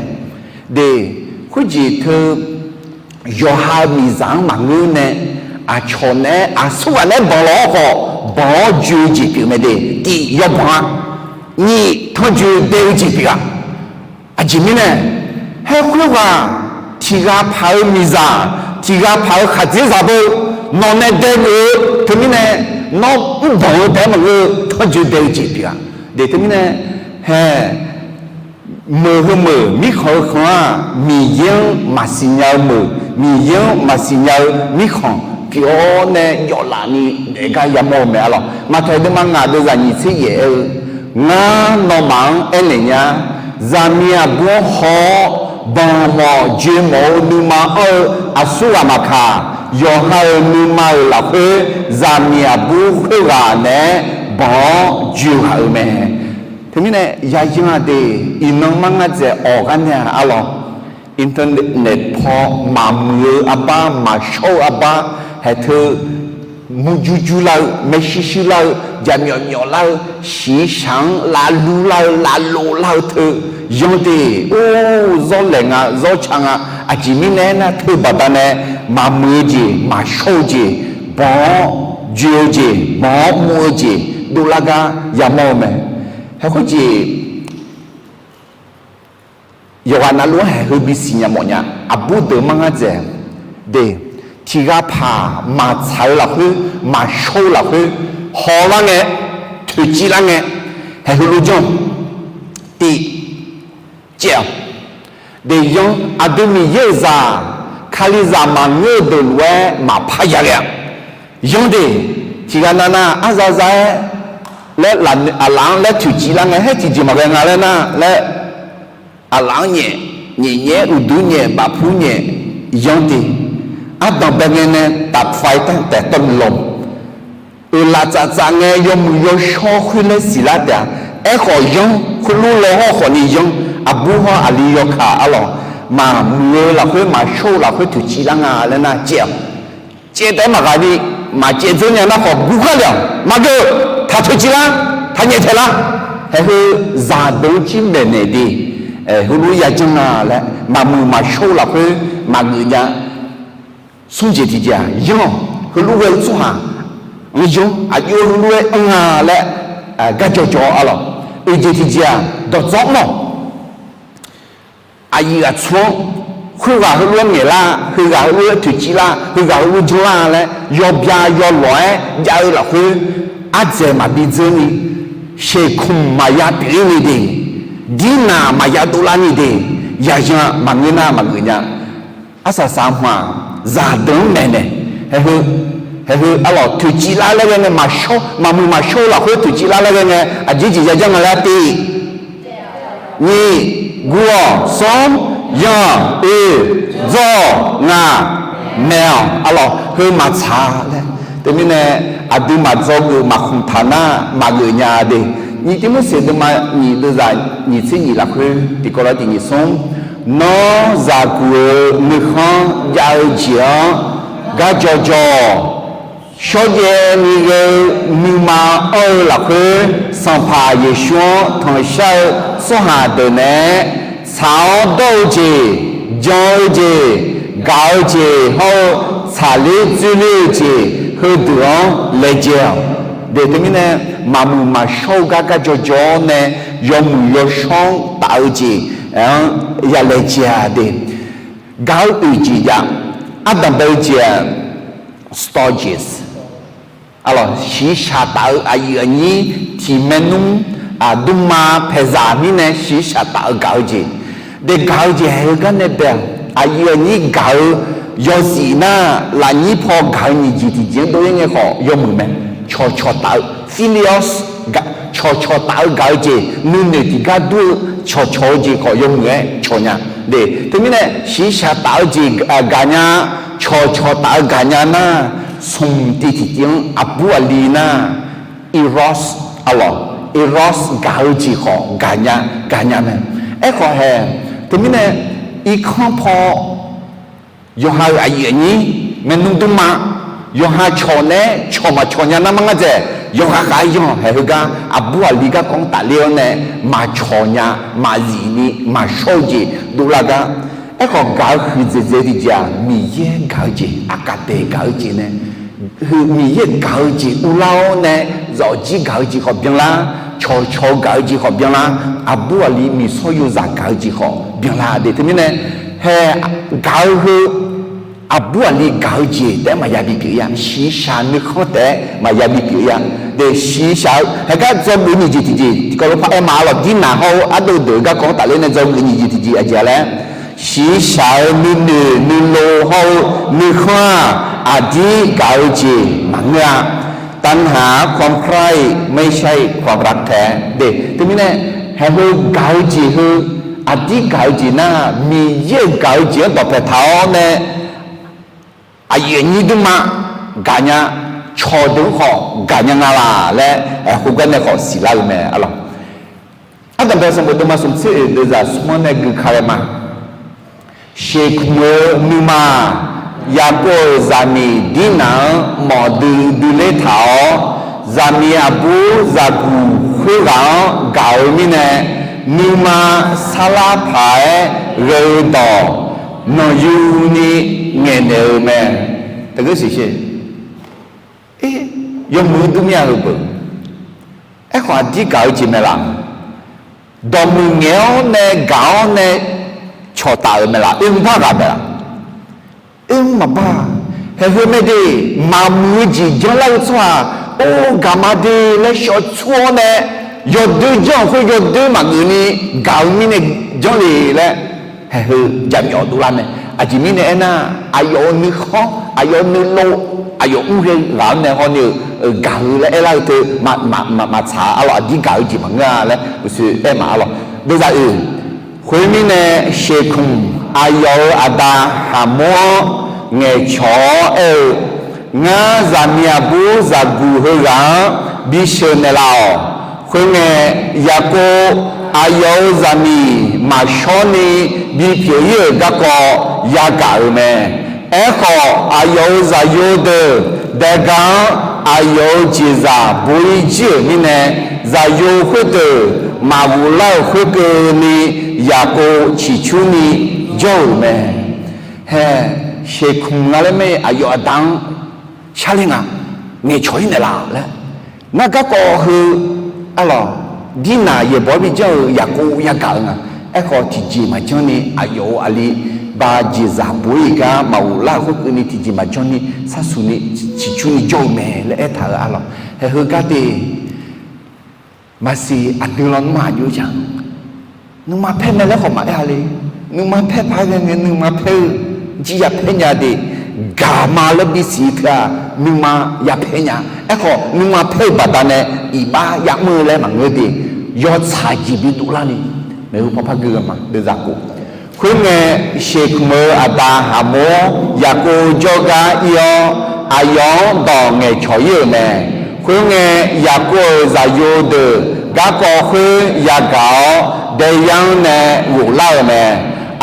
De, khoerjeq teu yawqha-euq miqzaq-anr maqngeur nae, aqcawq naeq-aer aqsurghaq naeq-aer banq lawq-awr khawf, banq-awr joe-eu jeq pyeuf mae de. Tiq, yawbanq-a. Nyiq, tanrjoe dae-eu jeq pyeuf-a. Aqjeq mirnae, haer khoerghaq tiq ghaq paq-eu miqzaq, tiq ghaq paq-eu khaqdzerzaq beu, nawq nae dae geuf-eu teumirnae, nawr mrbanq-eu taef-aer maqngeur-eu tanrjoe dae-eu jeq pyeuf-a. De teumirnae, haer meuq heu meuq mirkhanq-eu khanq-aq, Miqyaer-anr maqsiq nya-eu meuq, Miqyaer-anr maqsiq nya-eu mirkhanq pyeuf-awr nae jawvlaf ni daef gar yamawr-eu mae arlawq. Maqtaeq deuvma ngaq deuvzaq nyiq tser yaef aer-eu, ngar nawmaf-anr aernaeq nya, zaqmiq aqbur-anr haw-awr, banq mawf joe mawf-eu nuima anr-eu aqsurghaq maqkaq, yawqha-euq nuima-euq lafkhoer zaqmiq aqbur khoerghaq naeq-aer banq-awr joe ghaq-euq mae. Teumirnae yayan-a de, iqnan mar ngar dzaeq awq gar nae-aq arlawq, internet paw maqmuiq-eu arbar, maqshawr-eu arbar, haeq teu murjur jur lar-eu, maershuir shuir lar-eu, jaqmyawf myawf lar-eu, shiqshaq-anr lavlur lar-eu, lavlof lar-eu teu yanr de. Or, zawr laeq nga, zawr ca nga. Aqjeq mirnae aernar, teubaqda nae maqmuiq-eu jeq, maqshawr-eu jeq, banq-awr joe-eu jeq, banq-awr mr-eu jeq dovlar gar yamawr-eu mae. Haeq khoerjeq yawqghaq navluf-anr haeq heu bisiq nya mawf nya. Aqbur deuq mar ngar dzaeq de, tiq ghaq paq maqtsaq-eu lafkhoer, maqshawr-eu lafkhoer, haw lar ngae, toeqciv lar ngae, haeq heulof janr-awq. Tiq, caev-awq. Deq yanr, aqdui Miqyaer-euq zaq, Kalizaq maqngeur-eu deuq lof-aer maqpar ya ghae-a. Yanr de, tiq ghaq navnav arza za-aer laer, aqlaf-anr laer toeqciv lar ngae, haer tiqjeq maqghae nga laer nar laer, aqlaf-anr nyaef, nyaef nyaef-aer uqduq nyaef, bafpu nyaef, yanr de. Ardanq bae ngae nae tafai taer taef tawvluf lawq. Euqlaf tsaftsaf ngae yawmuiq yawshawr khoerler siqlar taef-a. Aerkhawf yanr, khoerlof law hawr khawfni yanr, aqbur hawr aqli yawkaq arlawq, maqmuiq-eu lafkhoer maqshawr-eu lafkhoer toeqciv lar nga laer nar caev-awq. Caev taef-aer maqghaq ni, maqcaev dzeur nya nar khawf guv khar le-awq, maqgeuf, taq toeqciv lar, taq nyaeftaeq lar. Haeq heu zaqdeuq-anr jir maeqnaeq de, heulof-aer yajanr nga laer maqmuiq maqshawr-eu lafkhoer maqgeuf nya. Smr jeq tiqjeq-aq yanr-awq, heulof ghae-eu tsawrhaq-anr yanr, aqjox-aer heulof-aer anr nga laer garjaw jaw-awr arlawq. Oeq jeq tiqjeq-aq dawqdzawr mr-awq. Aqyuif aqtsu-anr khoerghaq heulof-aer ngaeqlar, heughaq heulof-aer toeqciv lar, heughaq heulof janrlar laer yawbya yawlawq-aer jav-eu lafkhoer ardzaeq maqbi dzeurni, sheuqkmq maqya pyeuf-ir ni de, dirnaq maqya dovlar ni de, yaqyan maqngeur nar maqgeuf nya. Arsaq saq hmq-aq, zaqdeuq-anr maeqnaeq, haeq heu, haeq heu arlawq toeqciv lar laer ghae ngae maqshawr, maqmuiq maqshawr-eu lafkhoer toeqciv lar laer ghae ngae aqjeq jeq yajanr nga laer tiv nyiq, guv-awq, smr, yanr, oeq, dzawr-awq, ngaq, maeq-awq arlawq, heu maqtsaq laer. Teumirnae aqduimaf dzawgeuf maqkhmq taq nar maqgeuf nya de. Nyiq Tiqmorseq deuvma nyiq deuvzaq nyiq tser nyiq lafkhoer tiqkawv lar tiq nyiq smr, nawr zaqguq-euq nuikhanr jav-eu jeq-anr garjaw jaw-awq. Shawrjaev ni ghae-eu nuima anr-eu lafkhoer, Sanqpaq Yeqsur-anr tanqshar-eu tsawrhaq deuq naeq-aer, tsaq-awr dawr-eu jeq, jan-eu jeq, gaq-eu jeq hawr-eu tsaqler dzoerler-eu jeq heudeuq-anr laejae-awq. De teumirnae, maqmuiq maqshawr-eu gar garjaw jaw-awr nae yawmuiq yawshawr-anr taf-eu jeq-anr ya laejae-a de. Gaq-eu oeq jeq jav, ardanq bae-eu jeq-aq, storges, arlawq shiqshaq taf-eu aqyuif aqnyir tiq maernmr, aqduma paeqzaq mirnae shiqshaq taf-eu gaq-eu jeq. De gaq-eu jeq haeq-eu gar nae bae-aq, aqyuif aqnyir gaq-eu yawzif nar, lafnyir paw gaq-eu nyiq jeq tiqjeq-anr dov-ir ngae khawf yawmuiq mae. Cawqcawq taf-eu philia, cawqcawq taf-eu gaq-eu jeq, nuinoeq tiqgar dur-eu cawqcawq-eu jeq khawf yawmuiq-aer cawq nya. De teumirnae shiqshaq taf-eu jeq gaq nya, cawqcawq taf-eu gaq nya nar, smq tiv tiqtiv-anr aqbur aqli nar, eros, arlawq, eros gaq-eu jeq khawf gaq nya, gaq nya mae. Aerkhawf hae, teumirnae irkanr paw yawqha-euq aqyuif aqnyir, maernmr dmrma, yawqha cawq nae-aer cawq maqcawq nya nar mar ngar dzaeq, yawqha khav-aer yanr-awq. Haeq heugar aqbur aqli garkawv-anr tafler-awr nae maqcawq nya, maqzif ni maqshawr-eu jeq dovlar gar. Aerkhawf gaq-eu huiqdzaeq dzaeq tiqjeq-aq, Miqyaer gaq-eu jeq, aqgaqdaeq gaq-eu jeq nae, Miqyaer gaq-eu jeq uvlar-awr nae, zawqjir gaq-eu jeq khawf byanlar, cawqcawq-eu gaq-eu jeq khawf byanlar, aqbur aqli miqsawr yozaq gaq-eu jeq khawf byanlar de. Teumirnae hae, gaq-eu heu aqbur aqli gaq-eu jeq taef-aer maqya bipyeuf-ir-a. Shiqshaq nuikhanr taef-aer maqya bipyeuf-ir-a. De shiqshaq-eu haeq gar dzawgeuf nyiq jeq tiqjeq tiqkawv lof par aer ma arlawq, dirnaq hawr-eu ardov deuq-eu garkawv-anr tafler nae dzawgeuf nyiq jeq tiqjeq aqjeq-a laer, shiqshaq-eu nuinoeq nuilov hawr-eu nuikhanr-aq, aqdir gaq-eu jeq maqngeur-a. ตัณหา ความใคร่ ไม่ใช่ความรักแท้ de. Teumirnae haeq heu gaq-eu jeq heu aqdir gaq-eu jeq nar, Miqyaer-euq gaq-eu jeq-anr dawqpae taq-awr nae aqyuif aqnyir dmrma gaq nya, cawqdeuq-anr khawf gaq nya nga laq laer, khoergar nae khawf siqlar-eu mae arlawq. Ardanqbae sanqbof deuvma smq tser oeq deuvzaq smr-anr nae gui ka ghae ma. Sheuqkmq-eu nuima, Yaqkov-euq zaqmiq Dirnaq-anr mawf duidui ler taq-awr, zaqmiq aqbur zaqguq khoerghaq-anr gaq-eu mirnae, nuima sarlar paq-aer ghae-eu dawq nanqyuni ngaeqnaeq-eu mae. Teugar siqsher, yawmuiq-eu dur mir-a heu beuq. Aerkhawf aqdir gaq-eu jeq mae laf? Dawqmuiq ngaeq-awr nae gaq-awr nae cawqtaf-euq mae laf? Oermr bar ghaq mae laf? Oermr maqbar. Haeq heu mae de, maqmuiq-eu jeq janrlar-eu tsawrhaq, or gaq ma de laer shawr tsur-awr nae, yawdoer janr-euq khoer yawdoer maqgeuf ni gaq-eu mirnae janr le laer, haeq heu jaqmyawf dovlar mae. Aqjeq mirnae aernar, aqyawf-euq nuikhanr, aqyawf-euq nuilov, aqyawf mr ghae ghaq-anr nae hawni-eu gaq-eu laer aerlar-eu teu maqtsaq arlawq, aqdir gaq-eu jeq maqngeur-a laer uqshoe aer ma arlawq. Deuvzaq oeq, khoermirnae sheuqkmq aqyawf-euq aqda Haqmor-anr ngaeqcawq-awr aer-eu, Ngar zaqmiq aqbur zaqguq heughaq-anr bisheuq naeqlaf-awq. Khoerngae, Yaqkov aqyawf-euq zaqmiq maqshawr ni bipyeuf-ir-euq garkawv yagaq-euq mae. Aerkhawf, aqyawf-euq zaqyo deuq daega-anr aqyawf-euq jeqzaq bo-ir jir-euq mirnae, zaqyo khoerdeuq maqghoflar-euq khoerkeuvni, Yaqkov ciqcurni jawr-euq mae. Hae, Sheqkmq nga laer mae, aqyawf aqda-anr sharler nga, ngaeqcawq-ir naeqlaf laer. Nar garkawv heu, arlawq, dirnaq yaeqbawq-aer bijanr-eu Yaqkov yagaq-eu nga. Aerkhawf, tiqjeq maqjanr ni aqyawf-euq aqli ba jeqzaq bo-ir-euq gar maqghoflar-euq khoerkeuvni tiqjeq maqjanr ni sharsuq ni ciqcurni jawr-eu mae laer aertaq-euq arlawq. Hae, heugar de maqsiq aqdui lawnmr aqjox-aer ja. Nuima paer mae laer khawf maqaer-a le. Nuima paer paq-aer ghae ngae nuima paer-eu jir yapaer nya de, gaqma laer bisiq teu-aq nuima yapaer nya. Aerkhawf, nuima paer-eu baqdanae iqbax yamr-eu laer maqngeur de, yawtsaq jeq bidov larni, maeqhu paw par gui-eu ma, deuvzaq khof. Khoerngae, Sheqkmq-euq aqda Haqmor-anr Yaqkov jawrgar ir-awr, aqyawf-anr dawq ngaeqcawq-ir-euq mae. Khoerngae, Yaqkov-euq zaqyo deuq garkawv khoer yagaq-awr, daeyar-anr nae ghoflar-euq mae.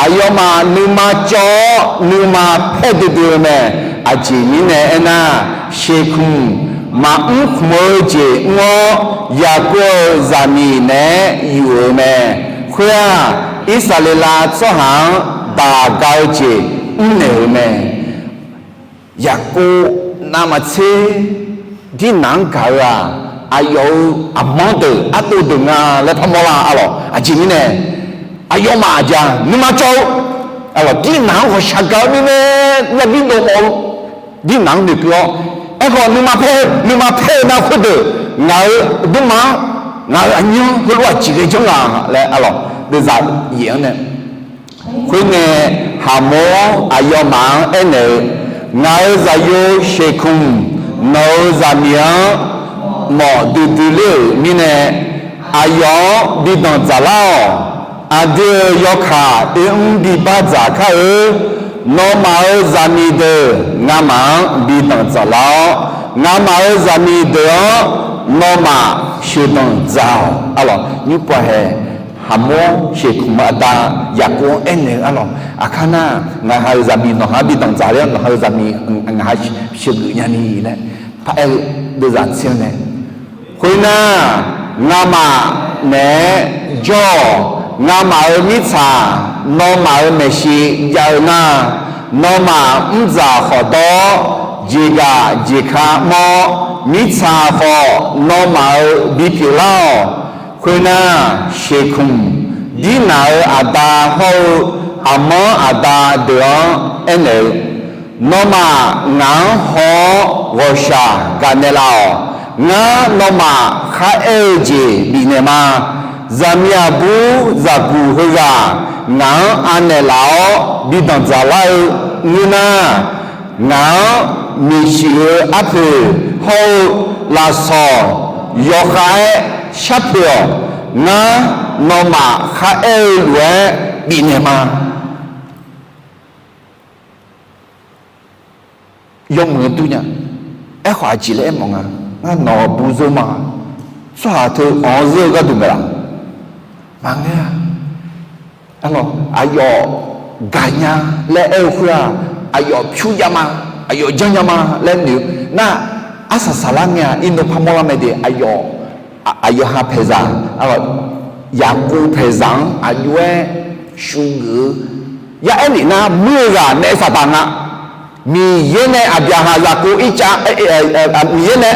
Aqyawfmaf nuima cawv-awr, nuima paer duidui-eu mae. Aqjeq mirnae aernar, Sheqkmq maqmr khmq-eu jeq mr-awr, Yaqkov-euq zaqmiq naeq-aer yuf-euq mae. Khoer-aq, Irsaqleqlav tsawrhaq-anr daq ga-eu jeq mrnaeq-euq mae. Yaqkov navmaqtser dirnaq-anr gaq-eu-aq, aqyawf-euq aqmanr deuq ardov deuq nga laer parmawr lar arlawq. Aqjeq mirnae, aqyawfmaf aqjeq-aq nuima cawv-eu, arlawq, dirnaq-anr ghawqshaq gaq-eu mirnae, yabi dov mawf-eu dirnaq-anr noeqkeuv-awr, aerkhawf nuima paer, nuima paer-eu nar khoerdeuq ngaq-euq aqduimaf-anr, ngaq-euq aqnyir-anr heulof-aer aqjeq ghae janr nga laer arlawq, deuvzaq yaef-anr nae. Khoerngae, Haqmor-anr aqyawfmaf-anr aernaeq-eu, Ngaq-euq zaqyo Sheqkmq nawq-euq zaqmiq-anr mawf duidui ler-euq mirnae, aqyawf-anr bi danqdzaq lar-awq. Aqdui-euq yawkaq oermr bi bardzaq kar-eu. Nawmaf-euq zaqmiq deuq ngamaf-anr bi danqdzaq lar-awr, ngamaf-euq zaqmiq deuq-anr nawmaf sheuqdanq dzaq-awq. Arlawq, nymrpov hae, Haqmor Sheqkmq-euq aqda Yaqkov-anr aernaeq-eu arlawq, aqkar nar, ngaqha-euq zaqmiq nawqha-anr bi danqdzaq ler-awr, nawqha-euq zaqmiq ngaqha sheuqgeuf nyani laer paraer-eu deuvzaq tser-anr nae, khoernar, ngamaf naeq-aer jawr-awq. Ngamaf-euq mirtsaq nawmaf-euq maeqshi jav-eu nar, nawmaf mrdzaq khawf dawr-awr, jeqgaq jeqka mawr-awr, mirtsaq khawf nawmaf-euq bipyeuf lar-awq. Khoernar, Sheqkmq, Dirnaq-euq aqda hawr-eu Aqmanr aqda deuq-anr aernaeq-eu, Nawmaf ngaq-anr haw-awr ghawqshaq gaqnaeq laf-awq. Ngar nawmaf kharaer-eu jeq bifnaeq ma. Zaqmiq aqbur zaqguq heughaq ngaq-anr anaeq laf-awr bi danqdzaq lar-eu ngeur nar, ngaq-anr maeqshi-eu arpoeq hawr-eu lafsawq yawkhav-aer sharpoeq-awq. Ngar nawmaf kharaer-eu lof-aer bifnaeq ma. Yawmuiq-eu dur nya. Aerkhawf aqjeq laer aermawf nga. Ngar nawq-euq bur zeur ma. Tsawrhaq teu anq-anr zeur-eu gharduq maeq laf. Maqngeur-a. Arlawq, aqyawf gaqnya laer aer-eu khoer-aq, aqyawf pyur jav ma, aqyawf janrnya ma laer noeq-eu nar, arsaq saqlar ngae-aq, iqnan parmawr lar mae de. Aqyawf, aqyawf ha paeqzaq, arlawq, Yaqkov paeqzaq-anr aqjox-aer shugeuf-eu, ya aer lef nar, muir-eu ghaq naef saqdaq nga. Miqyaer nae Aqbyaqhaq Yaqkov Irtsav, Miqyaer nae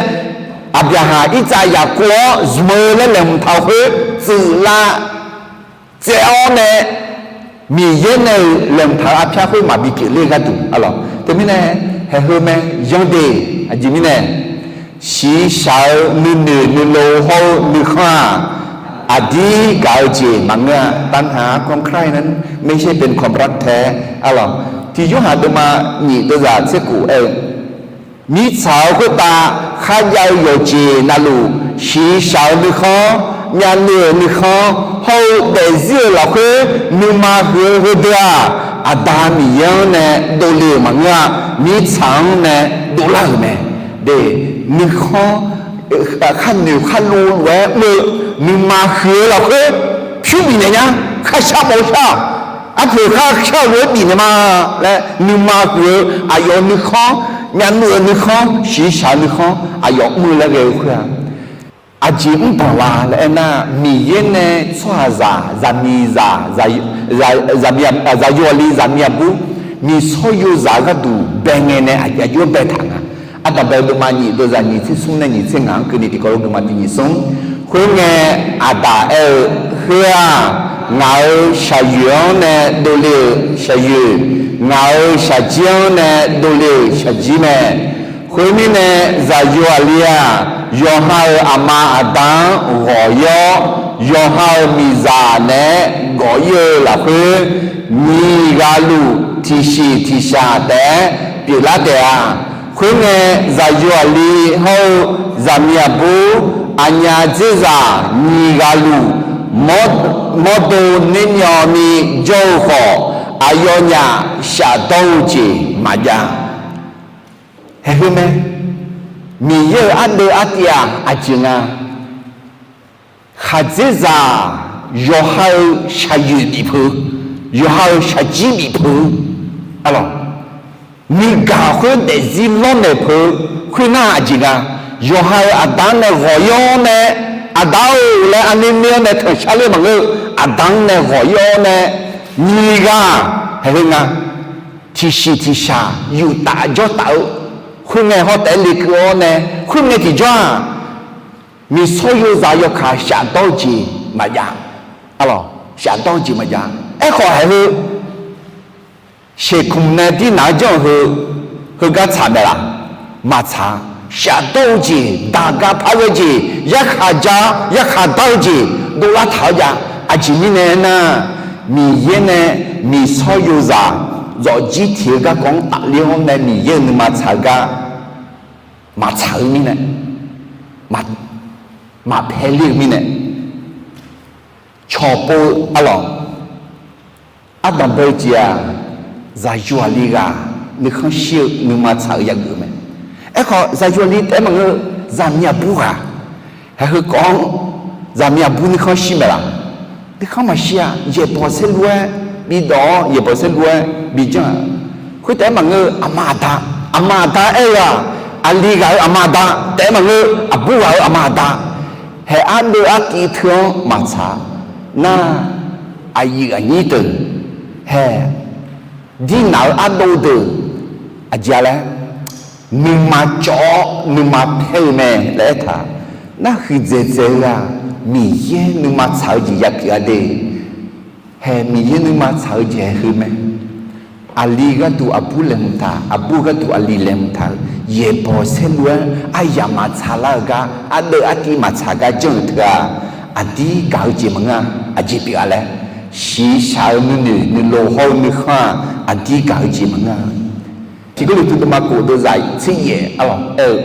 Aqbyaqhaq Irtsav Yaqkov-anr zmq-eu laer laeqhmq taq-eu khoer tsuif lav tsaev-awr nae, Miqyaer nae-euq laeqhmq taq-eu arpyar khoer maqbi pyeufler gharduq, arlawq. Teumirnae, haeq heu mae, yanr de, aqjeq mirnae, shiqshaq-eu nuinoeq nuilov hawr-eu nuikhanr-aq, aqdir gaq-eu jeq maqngeur-a. ปัญหาของใครนั้นไม่ใช่เป็นความรักแท้ arlawq. Tiq Yorhaq deuvma nyiq deuvzaq tser khof aer-eu, mirtsaq-euq khoertav kharjav-eu yawqjeq navluf, shiqshaq-eu nuikhanr, myavnuiv-euq nuikhanr hawr-eu daefzir-euq lafkhoer nuima huiq-eu heudeuq-aq, Aqda Miqyaer-anr nae dovle-euq maqngeur-a. Mirtsaq-anr nae dovlar-euq mae. De, nuikhanr, kharnoeq kharlov lof-aer mr-eu, nuima huiq-eu lafkhoer pyur bifnaeq nya. Kharshar mawf-eu shar-aq, arpoeq kharshar-eu lof-aer bifnaeq ma laer nuima huiq-eu aqyawf-euq nuikhanr, myavnuiv-euq nuikhanr, shiqshaq-eu nuikhanr aqyawf mr-eu laer ghae-eu khoer-aq, aqjeq mrbanq la laer aernar, Miqyaer nae tsawrhaqzaq, zaqmiqzaq, zaqyo, zaq, zaqmiq, zaqyo aqli, zaqmiq aqbur, miqsawr yozaq-eu gharduq bae ngae nae aqjox-aer baetaq nga. Ardanqbae-eu deuvma nyiq deuvzaq nyiq tser smr nae nyiq tser ngaq-anr keuvni tiqkawv lof guiqma tiq nyiq smr. Khoerngae, Aqdaq aer-eu, Heu-aq, ngaq-euq shaqyoeq-anr nae dovle-euq shaqyoeq, ngaq-euq shaqjir-anr nae dovle-euq shaqjir mae. Khoermirnae, zaqyo aqli-aq, yawqha-euq aqma aqda-anr ghawq-ir-awr, yawqha-euq miqzaq naeq-aer gawq-ir-eu lafkhoer, nyiq ghaq luf tiqshiq tiqshaq taef-aer pyeuflar taef-a. Khoerngae, zaqyo aqli hawr-eu zaqmiq aqbur, aqnyaf dzerzaq nyiq ghaq luf mawrdo nermyawvni jawr-eu khawf, aqyawfnyaf shafdawr-eu jeq maqjav. Haeq heu mae. Miqyaer-euq ardeuv artiv-aq aqjeq nga. Khaqdzerzaq yawqha-euq shaqyoeq bif peuq, yawqha-euq shaqjir bif peuq, arlawq, nuigaq khoer daefzir lawrnaeq peuq khoernar aqjeq nga. Yawqha-euq aqda-anr nae ghawq-ir-awr nae, Aqda-or laer arnuir mir-awr nae tanqshar ler maqngeur-eu, Aqda-anr nae ghawq-ir-awr nae, nyiq ghaq, haeq heu nga, tiqshiq tiqshaq yuftaf jawrtaf-eu, khoerngae hawr taef-aer lekeuv-awr nae, khoerngae tiqjawr-aq, miqsawr yozaq yawkaq shafdawr-eu jeq maqjav. Arlawq, shafdawr-eu jeq maqjav. Aerkhawf haeq heu Sheqkmq nae dirnaq-anr janr-eu heu, heugar tsaq mae laf? Maqtsaq-a. Shafdawr-eu jeq, daqga par ghae jeq, yarkhaq ja, yarkhaq dar-eu jeq dovlar taq-awr jav. Aqjeq mirnae aernar, Miqyaer nae miqsawr yozaq zawqjir tiq-eu garkawv-anr tafler-awr nae Miqyaer-euq nuima tsaq-eu gar maqtsaq-eu mirnae, maqpae ler-eu mirnae, cawqpov arlawq, ardanq bae-eu jeq-aq, zaqyo aqli ghaq nuikhanr shir-eu nuima tsaq-eu yageuf mae. Aerkhawf zaqyo aqli taef-aer maqngeur-eu, zaqmiq aqbur ghaq, haeq heu kawv-anr zaqmiq aqbur nuikhanr shir mae laf? Nuikhanr maqshir-a. Yaeqbawq saerlu-aer bidawq-awr, yaeqbawq saerlu-aer bijanr-a. Khoertaef-aer maqngeur-eu, aqma aqda, aqma aqda aer-eu-aq, aqli ghaq-euq aqma aqda taef-aer maqngeur-eu, aqbur ghaq-euq aqma aqda, haeq ardeuv artiv teu-anr maqtsaq nar, aqyuif aqnyir deuq, haeq dirnaq-eu ardov deuq, aqjeq-a laer, nuima cawv-awr nuima paer-eu mae laer aertaq. Nar huiqdzaeq dzaeq-eu-aq, Miqyaer nuima tsaq-eu jeq yapyeuf-a de. Haeq Miqyaer nuima tsaq-eu jeq haeq heu mae. Aqli gharduq aqbur laeqhmq taq, aqbur gharduq aqli laeqhmq taq-euq yaeqbawq saerlu-aer aryamq maqtsaq lar-eu gar, ardeuv artiv maqtsaq gar janr-euq teu-aq, aqdir gaq-eu jeq maqngeur-a. Aqjeq pyeuf-a laer, shiqshaq-eu nuinoeq nuilov hawr-eu nuikhanr-aq, aqdir gaq-eu jeq maqngeur-a. Tiq Gawrliqtu deuvma kof deuvzaq tser yaef arlawq aer-eu,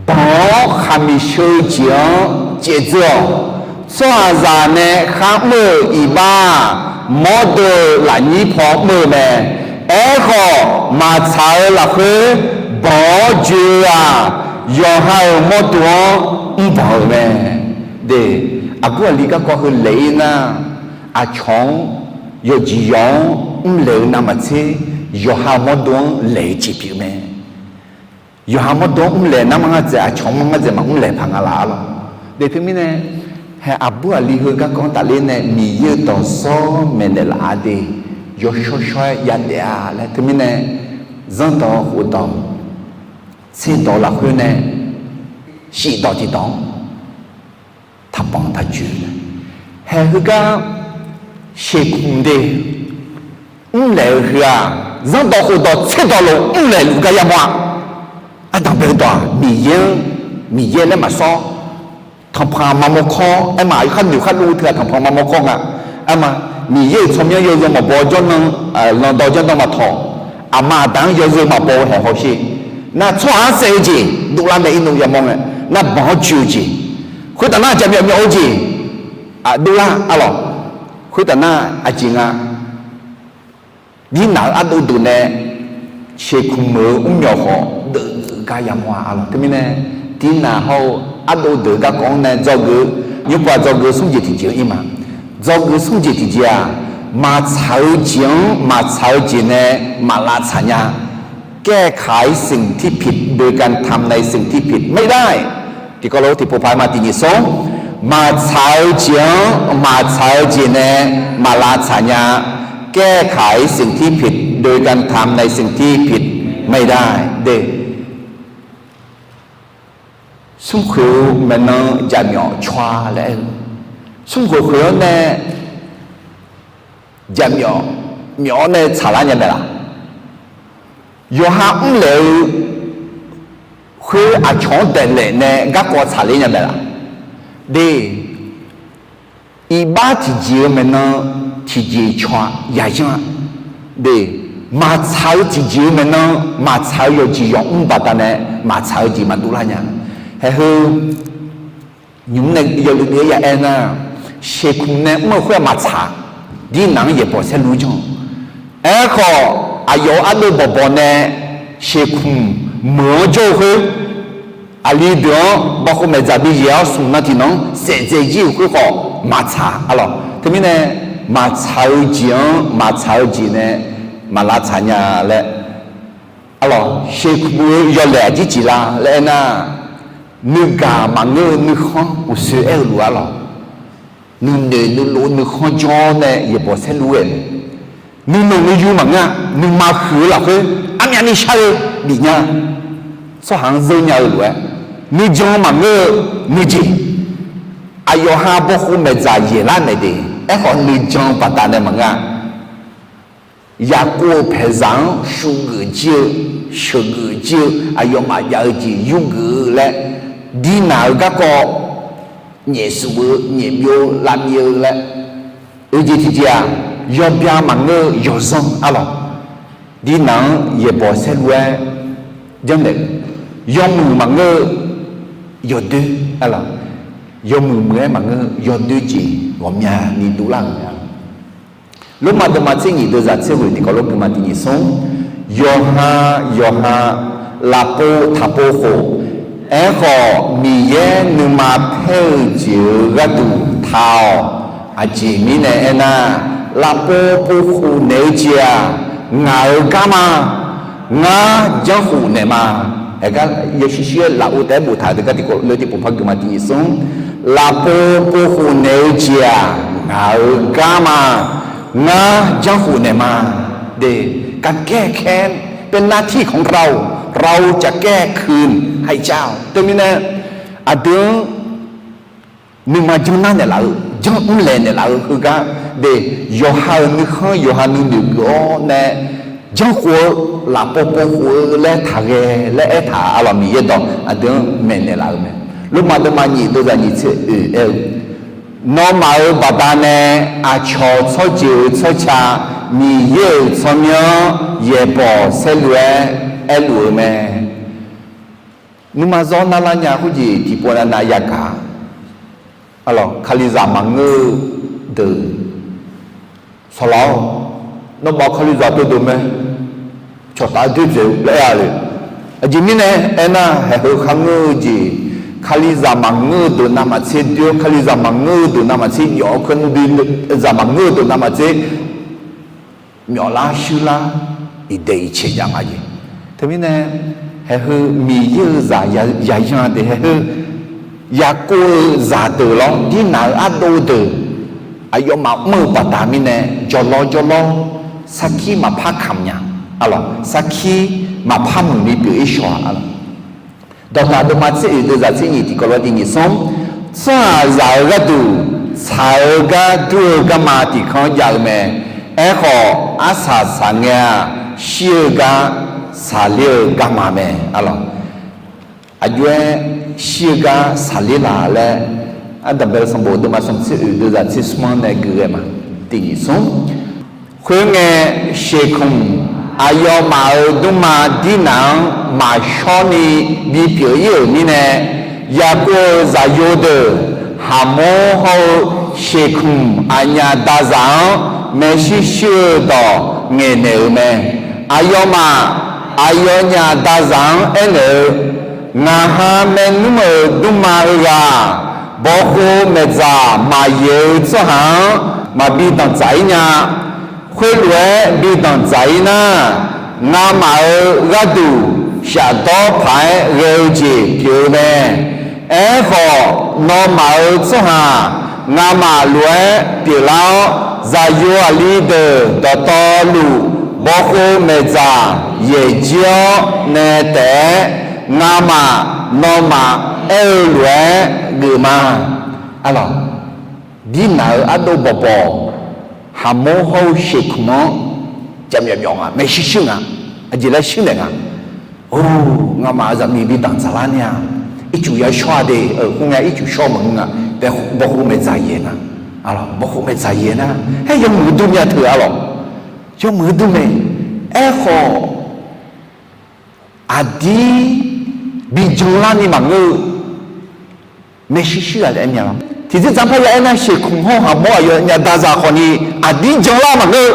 banq-awr khaqmiq sheu-eu jeq-anr caevdzeur-awq. Tsawrhaqzaq nae kharmr-euq iqbax-aq, mawrdo-euq lafnyir paw mr-eu mae. Aerkhawf, maqtsaq-eu lafkhoer banq-awr joe-eu-aq, yawqha-euq mawrdo-anr mrbanq-euq mae. De, aqbur aqli garkawv heu laeq-ir nar, aqcawq-anr, yawqjeq yawq-anr mrlaeq-eu navmaqtser, yawqha mawrdo-anr laeq-eu jeq pyeuf mae. Yawqha mawrdo-anr mrlaeq nar mar ngar dzaeq, aqcawq mar ngar dzaeq maqmr laeq paq nga laf arlawq. De teumirnae, haeq aqbur aqli heu garkawv-anr tafler nae Miqyaer-euq dawqsawr maeqnaeq laf-a de, yawshawr shawr-aer yadaef-a laer teumirnae, zanrdawq khofdawq, tserdawq lafkhoer nae shifdawq tiqdawq-anr taqbanq taqjoe-eu mae. Haeq heugar shekmq de mrlaeq-eu heu-aq, zanrdawq khofdawq tserdawq lof mrlaeq luf gar yamawr-a. Ardanq bae-eu dawq-aq, Miqyaer-anr, Miqyaer laer maqsawr, tanqpanq maqmawr kawr, aerma, kharnoeq khardov teu-aq tanqpanq maqmawr kawr nga. Aerma, Miqyaer-euq tsawrmyanr yawzeu maqbaw jawrnan, landaw janrdan maqtawq, aqma aqda-anr yawzeu maqbaw-eu haeq hawsher. Nar tsawrhaq-anr saev-eu jeq dovlar nae irnov yamawr ngae, nar banq-awr joe-eu jeq, khoertav nar jaqmyawf myawf-eu jeq dovlar arlawq. Khoertav nar aqjeq nga, Dirnaq-eu ardov deuq nae sheuqkmq meuq-eu mrmyawq khawf deuvgar yamawr-a arlawq. Teumirnae, dirnaq hawr-eu ardov deuq garkawv-anr nae dzawgeuf, nymrpov-aq dzawgeuf smr jeq tiqjeq-anr ir ma. Dzawgeuf smr jeq tiqjeq-aq, maqtsaq-eu jeq-anr maqtsaq-eu jeq nae maqlavtsaq nya. แก้ไขสิ่งที่ผิดโดยการทำในสิ่งที่ผิดไม่ได้ Tiqkawv lof tiqpov paq-aer ma tiqnyif smr, maqtsaq-eu jeq-anr maqtsaq-eu jeq nae maqlavtsaq nya. แก้ไขสิ่งที่ผิดโดยการทำในสิ่งที่ผิดไม่ได้ de. Smrkhoeq-eu maeqnan jaqmyawf tsawr-a laer aer-eu, smrkhoeq khoeq-anr nae jaqmyawf, myawf-awr nae tsaqlar nya mae laq? Yawqha mrlaeq-eu khoer aqcawq-anr daeqlaef nae garkawv tsaqler nya mae laq? De, iqbax tiqjeq-eu maeqnan tiqjeq caw-a, yaqyanr-a. De, maqtsaq-eu tiqjeq-eu maeqnan, maqtsaq-eu yawqjeq yawq mr baqdanae maqtsaq-eu jeq maqdov lar nya. Haeq heu nymq mr nae yawluiv deuv-aer ya aer nar, sheuqkmq nae mr-eu khoer-aq maqtsaq, dirnaq-anr yaeqbawq saerlu janr-eu. Aerkhawf, aqyawf-euq ardov bawqbawq nae sheuqkmq meuq-anr jawr-eu khoer, aqli deuq-anr bawkhov maeqdzaq bi yaeq-awr smq nan tiqnan-anr saef dzae jir-euq khoer khawf maqtsaq arlawq. Teumirnae, maqtsaq-eu jeq-anr maqtsaq-eu jeq nae maqlavtsaq nya laer arlawq. Sheuqkmq-eu yawlaeq aqjeq jeq la laer aernar, nuigaq maqngeur-eu nuikhanr uqsoer aer-eu lof-a lawq. Nuinoeq nuilov nuikhanr jawr nae yaeqbawq saerlu-aer mae. Nuinanq nuiyu maqngeur-a, nuima huiq-eu lafkhoer armyavni shar-eu bifnya. Tsawrhaq-anr zeur nya-eu lof-aer, nuijan maqngeur-eu nuijeq, aqyawf ha bawkhov maeqdzaq yaeqlar naeq de. Aerkhawf nuijan baqdanae maqngeur-a. Yaqkov-euq paeqzaq-anr shuvgeuf jir-eu, sheuqgeuf jir-eu, aqyawfmaf jav-eu jeq yurgeuf-eu laer, dirnaq-eu garkawv nyaefsuf-eu, nyaefbyov-eu, lavmyav-eu laer, oeq jeq tiqjeq-aq, yawbya maqngeur-eu yawzanr arlawq. Dirnaq-anr yaeqbawq saerlu-aer janrnaeq-eu, yawmuiq maqngeur-eu yawdoer arlawq. Yawmuiq muiq-aer maqngeur-eu yawdoer jeq ghawqmyani dovlar-euq mae. Lormav deuvma tser nyiq deuvzaq tser ghoeq tiqkawv lof gui ma tiqnyif smr, yawqha yawqha lafpov taqpov khof, aerkhawf Miqyaer nuima paer-eu jeq-euq gharduq taq-awq. Aqjeq mirnae aernar, lafpov pov khof naeq-eu jeq-aq, ngaq-euq gar ma. Ngar janrkhof naeq ma. Aergar yawshuif shuif-aer lafov taef-aer boftaq-euq deuq gar tiqkawv lof tiqpov par gui ma tiqnyif smr, lafpov pov khof naeq-eu jeq-aq, ngaq-euq gar ma. Ngar janrkhof naeq ma. De, การแก้แค้น เป็นหน้าที่ของเรา เราจะแก้คืนให้เจ้า Teumirnae, aqdui-anr nuima janrnar naeqlaf-eu, janr mrlaeq naeqlaf-eu heugar, de, yawqha-euq nuikhanr yawqha nuinoeq geuf-awr nae janrkhof-eu, lafpov pov khof-eu laer taqghae laer aertaq-a lawq. Miqyaer dawq aqdui-anr maeqnaeq laf-eu mae. Lormav deuvma nyiq deuvzaq nyiq tser oeq aer-eu, nawmaf-euq baqdanae aqcawq tsawrjeuq-euq tsawrca Miqyaer-euq tsawrmyanr-anr yaeqbawq saerlu-aer aerluf-eu mae. Nuima zawr narlar nya khoerjeq tiqpov navnav yagaq-a. Arlawq, Kalizaq maqngeur-eu deuq sawqlawq-awr, nawmaf Kalizaq teudeuq mae, cawqtaf-aer doer dzaeq-eu laer aer-a le. Aqjeq mirnae aernar, haeq heu kharngeur-eu jeq, Kalizaq maqngeur-eu deuq navmaqtser doer-awr, Kalizaq maqngeur-eu deuq navmaqtser jawf-awr, Kalizaq maqngeur-eu deuq navmaqtser myawflar shuirlar, iqdaeq iqcaeq jav nga jeq. Teumirnae, haeq heu Miqyaer-euq zaq ya, yaqyan de, haeq heu Yaqkov-euq zaqdeuq lawr, Dirnaq-euq ardov deuq, aqyawfmaf mr-eu baqda mirnae, jawrlawr jawrlawr, sarkir maqpar kamq nya, arlawq, sarkir maqpar muiqni pyeuf-ir shaw-a, arlawq. Dawqtaq deuvma tser oeq deuvzaq tser nyiq tiqkawv lof-aer tiqnyif smr, tsawrhaqzaq-euq gharduq tsaq-eu gar dur-eu garma tiq kanr jav-eu mae. Aerkhawf, arsaq saqngae-aq, shir-eu gar saqler-eu garma mae, arlawq. Aqjox-aer shir-eu gar saqler laf laer, Ardanqbae-eu sanqbof deuvma smq tser oeq deuvzaq tser smr-anr nae gui ghae ma. Tiqnyif smr. Khoerngae, sheuqkmq aqyawfmaf-euq dmrma Dirnaq-anr maqshawr ni bipyeuf-ir-euq mirnae, Yaqkov-euq zaqyo deuq Aqmor hawr-eu Sheqkmq aqnyaf dazaq-anr maershuir shuir-eu dawq ngaeqnaeq-euq mae. Aqyawfmaf aqyawfnyaf dazaq-anr aernaeq-eu, Ngaq ha maernmr-euq dmrma heughaq, bawqkhov maeqdzaq maqyaeq-eu tsawrhaq-anr maqbi danqdzaq-ir nya. Khoerlof-aer bi danqdzaq-ir nar, ngamaf-euq gharduq shafdawr paq-aer ghae-eu jeq pyeuf-eu mae. Aerkhawf, nawmaf-euq tsawrhaq ngamaf lof-aer pyeuflar-awr, zaqyo aqli deuq dawqtawvluf bawqkhov maeqdzaq yaeq jir-awr nae taef-aer, ngamaf nawmaf aer-eu lof-aer geuf ma. Arlawq, Dirnaq-euq ardov bawqbawq, Haqmor hawr-eu Sheqkmq-anr jaqmyawf myawf nga, maershuir shuir nga, aqjeq laer shuir naeq nga. Or, ngamaf-euq zaqmiq bi danqdzaq lar nya. Ircuf yashawr-a de, khoerngae ircuf shawr maqngeur nga. Bawqkhov maeqdzaq yaeq nga. Arlawq, bawqkhov maeqdzaq yaeq nar, haer yawmuiq-eu dur myav teu arlawq. Yawmuiq-eu dur mae. Aerkhawf, aqdir bi janlarni maqngeur-eu maershuir shuir-aq laer aer mya lawr. Tiqjeq dzaq parya aernar, Sheqkmq hawr Haqmor aqyawfnyaf dazaq khawfni aqdir janlar maqngeur-eu,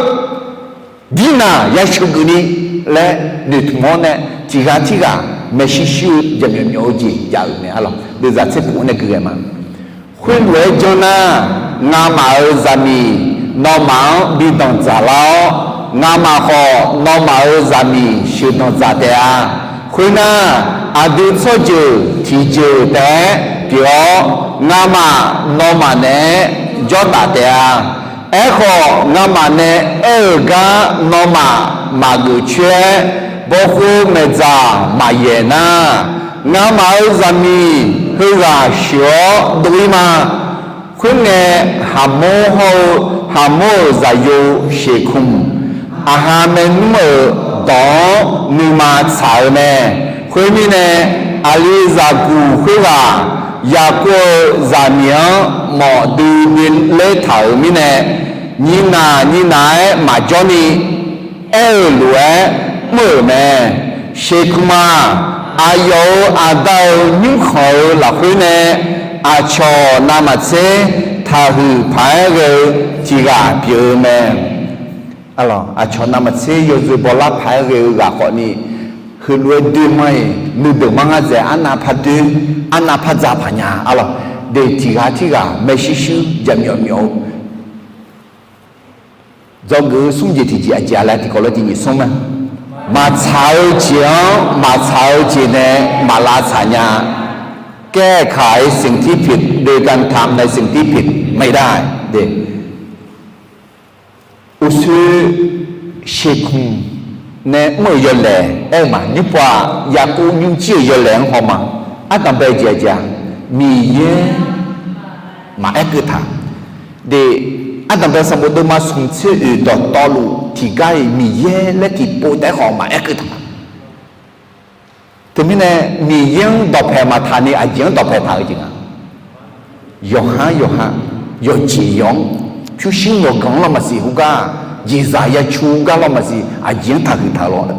Dirnaq yasheuq geufni laer noeqtmq-awr nae, tiqghaq tirghaq maershuir shuir-eu jaqmyawf myawf-eu jeq jav-euq mae arlawq. Deuvzaq tser puf-anr nae gui ghae ma. Khoerlof-aer janr nar, ngamaf-euq zaqmiq nawmaf-anr bi danqdzaq lar-awr, ngamaf khawf nawmaf-euq zaqmiq sheuqdanq dzaq taef-a. Khoernar, aqdui tsawrjeuq tiqjeuq taef-aer pyeuf-awr, ngamaf nawmaf naeq-aer jawrtaf taef-a. Aerkhawf, ngamaf nae aer-euq gar nawmaf maqgeuf coer-aer, bawqkhov maeqdzaq maqyaeq nar, ngamaf-euq zaqmiq heughaq sheuq-awr dov-ir ma. Khoerngae, Haqmor hawr-eu Haqmor-euq zaqyo Sheqkmq, aqha maernmr-euq dawq-anr nuima tsaq-eu mae. Khoermirnae, aqlizaq guq khoerghaq Yaqkov-euq zaqmiq-anr mawf duidui ler taq-euq mirnae, nyinaq nyinaq-aer maqjawr ni aer-euq lof-aer mr-euq mae. Sheqkmq-aq, aqyawf-euq aqda-euq nymrkhanq-euq lafkhoer nae aqcawq navmaqtser taqhuiq paq-aer ghae-eu tiq ghaq pyeuf-eu mae. Aqcawq navmaqtser yawzeu bawlar paq-aer ghae-eu ghaq khawfni, heulof-aer doer mar-iq nuideuq mar ngar dzaeq arnav par doer, arnav par dzaq paq nya. Arlawq, de tiq ghaq tirghaq maershuir shuir jaqmyawf myawf-eu Dzawgeuf-eu smr jeq tiqjeq aqjeq-a laer tiqkawv lof-aer tiq nyiq smr mae. Maqtsaq-eu jeq-anr maqtsaq-eu jeq nae maqlavtsaq nya. แก้ไขสิ่งที่ผิดโดยการทำในสิ่งที่ผิดไม่ได้ Uqshoe Sheqkmq nae mr-euq yawlaeq aer-eu ma. Nymrpov-aq, Yaqkov nymrjir-euq yawlaeq-anr haw ma. Ardanqbae jeq aqjeq-a, Miqyaer maqaer keuv taq. De, ardanqbae sanqbof deuvma smq tser oeq dawqtawvluf tiqgar-iq Miqyaer laer tiqpov taef-aer khawf maqaer keuv taq. Teumirnae Miqyaer-anr dawqpaeq maqtaq ni aqjeq-anr dawqpaeq taq-eu jeq nga. Yawqha-anr yawqha, yawqjeq yawq-anr, pyurshuir yawqganq-anr lawrmaqsiq heugar, jeqzaq yacu gar lawrmaqsiq aqjeq-anr taqhuiq taq-eu lawr.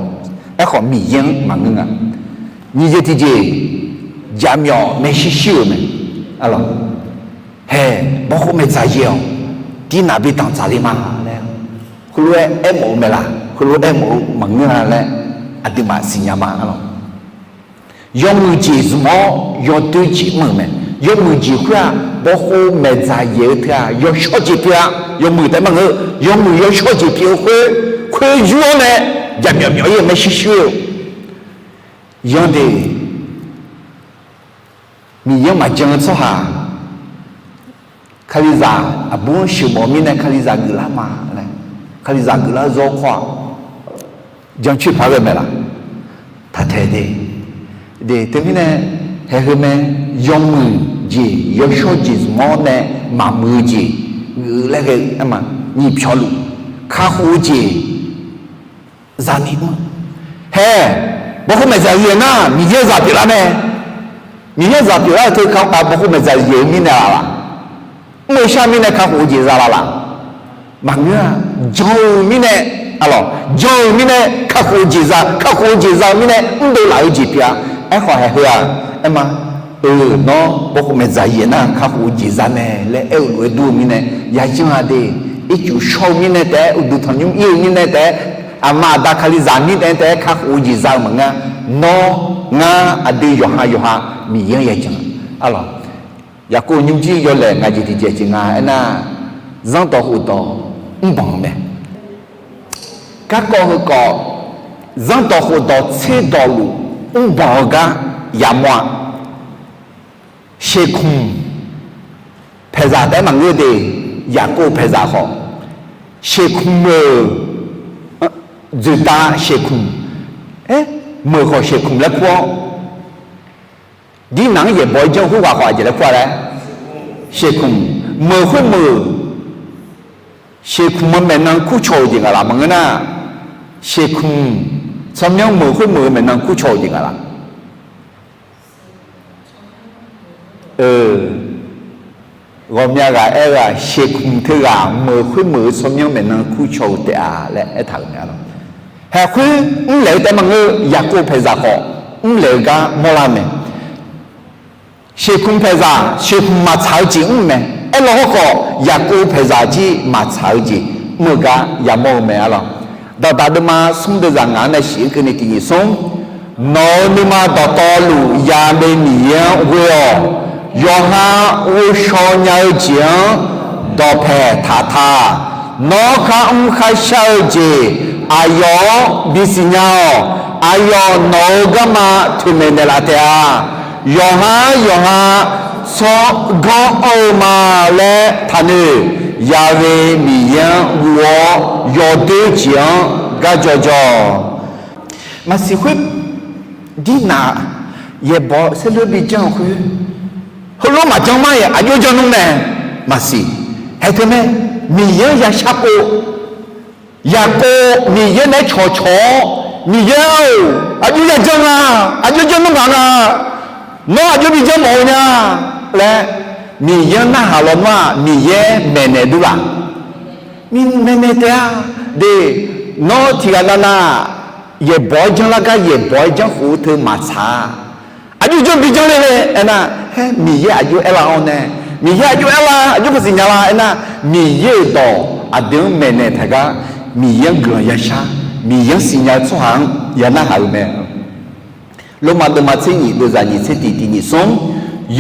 Aerkhawf Miqyaer-anr maqngeur nga. Nyiq jeq tiqjeq, jaqmyawf maershuir shuir-euq mae. Hae, bawrkhov maeqdzaq yaeq-awq, tirnaq bi danqdzaq le ma laer, heulof-aer aermawf-eu mae laq, heulof-aer aermawf-eu maqngeur-a laer aqduimaf siqnya ma. Yawmuiq jeq zmq-awr yawdoer jeq mr-euq mae. Yawmuiq jeq khoer-aq, bawrkhov maeqdzaq yaeq-eu teu-aq yawshawr jeq pyeuf-a. Yawmuiq taef maqngeur, yawmuiq yawshawr jeq pyeuf-eu khoer, khoer yur-awr nae jaqmyawf myawf-ir-eu maershuir shuir-eu yanr de. Miqyaer-anr maqjan-eu tsawrhaq, Kalizaq aqbur-anr sheuqmawf-eu mirnae Kalizaq geuflar ma laer, Kalizaq geuflar-eu zawr khawr-aq, jancoer paq-aer ghae mae laq? Taqtaeq de. De, teumirnae, haeq heu mae, yawmuiq jeq yawshawr jeq zmq-awr nae maqmuiq-eu jeq geuf-eu laer ghae-eu aer ma. Nyiq pyawq luf, kakhof-eu jeq zani mr. Hae, bawrkhov maeqdzaq yaeq nar Miqyaer zaq pyeuflar mae. Miqyaer zaq pyeuflar-euq teu ka bawrkhov maeqdzaq yaeq-eu mirnae laf laq? Mr-eu shar mirnae kakhof-eu jeq za laf laq? Maqngeur-a. Jan-eu mirnae, arlawq, jan-eu mirnae kakhof-eu jeq za, kakhof-eu jeq za-eu mirnae mrdov laf-eu jeq pyeuf-a. Aerkhawf haeq heu-aq, aer ma, Eu, nawr baw khof maeqdzaq yaeq nar kakhof-eu jeq za mae laer aer-eu lof-aer dur-eu mirnae, yajanr-a de. Ircuf shawr-eu mirnae taef-aer, uqduq tanqnymr ir-eu mirnae taef-aer, aqma aqda Kalizaq mirnae taef-aer kakhof-eu jeq za-eu maqngeur. Nawr, ngar, aqdui yawqha yawqha Miqyaer-anr yajanr. Arlawq, Yaqkov nymrjir yawlaeq ngaq jeq tiqjeq jeq nga aernar, zanrdawq khofdawq mrbanq-eu mae. Garkawv heukawv, zanrdawq khofdawq tserdawq luf mrbanq-eu gar yamawr-a. Shekmq paeqzaq taef-aer maqngeur de, Yaqkov paeqzaq khawf, shekmq meuq, dzoeqdav shekmq, meuq khawf shekmq laer kur-awr, Dirnaq-anr yaeqbawq-aer janr khoerghaq khawf aqjeq laer kur-a laer, shekmq, meuq khoermeuq, shekmq-eu maeqnan kurcaw-euq jeq ngaq laf maqngeur nar, shekmq, tsawrmyanr meuq khoermeuq-eu maeqnan kurcaw-euq jeq ngaq laf. Ghawqmya ghaq aer-eu-aq, shekmq teughaq meuq khoermeuq-eu tsawrmyanr maeqnan kurcaw-eu taef-a laer aertaq-euq mae. Haeqkhoer mrlaeq-eu taef maqngeur, Yaqkov paeqzaq khawf mrlaeq-eu gar mawrlar-eu mae. Shekmq paeqzaq, shekmq maqtsaq-eu jeq mr mae. Aerlaw hawrkhawf, Yaqkov paeqzaq jir maqtsaq-eu jeq mr-eu gar yamawr-eu mae. Arlawq, Dawqdaq deuvma smr deuvzaq ngaq-anr nae shif-eu keuvni tiqnyif smr, nawq-euq nuima dawqtawvluf ya'be Miqyaer-anr ghoe-awq. Yawqha ghovshaw nya-eu jeq-anr dawqpaeq taq ta. Nawr kharmr kharshar-eu jeq aqyawf-anr bisiq nya-awq. Aqyawf nawq-euq garma toeqmaeq naeqlaf taef-a. Yawqha yawqha tsawrganr anr-eu ma laer taqnoeq. Ya'be Miqyaer-anr guv-awr yawdoer jeq-anr garjaw jaw-awq. Maqsiq khoer, Dirnaq yaeqbawq saerloer bijanr-eu khoer, heulof maqjanr mar-iq aqjox janr nmr mae. Maqsiq, haeq teu mae, Miqyaer-anr yashar pov, Yaqkov Miqyaer naeq-aer cawqcawq-awr, Miqyaer-or, aqjox yajanr nga, aqjox janr nmr ngaq nga, nawr aqjox bijanr mawf-eu nya laer, Miqyaer-anr narhaq lawnmr-aq, Miqyaer maeqnaeq dur laf. Maeqnaeq taef-a. De, nawr tiqghaq navnav yaeqbawq-aer janrlar gar yaeqbawq-aer janrkhof-eu teu maqtsaq-a. Aqjox janr bijanr ler le aernar, haer Miqyaer aqjox aerlar-awr nae, Miqyaer aqjox aerlar, aqjox maqsiq nya la aernar, Miqyaer-euq dawq aqdui-anr maeqnaeq taq gar, Miqyaer-anr guiqlanq yashar, Miqyaer-anr siqnya-eu tsawrhaq-anr ya narhaq-eu mae. Lormav deuvma tser nyif deuvzaq nyiq tser tiq tiq nyif smr,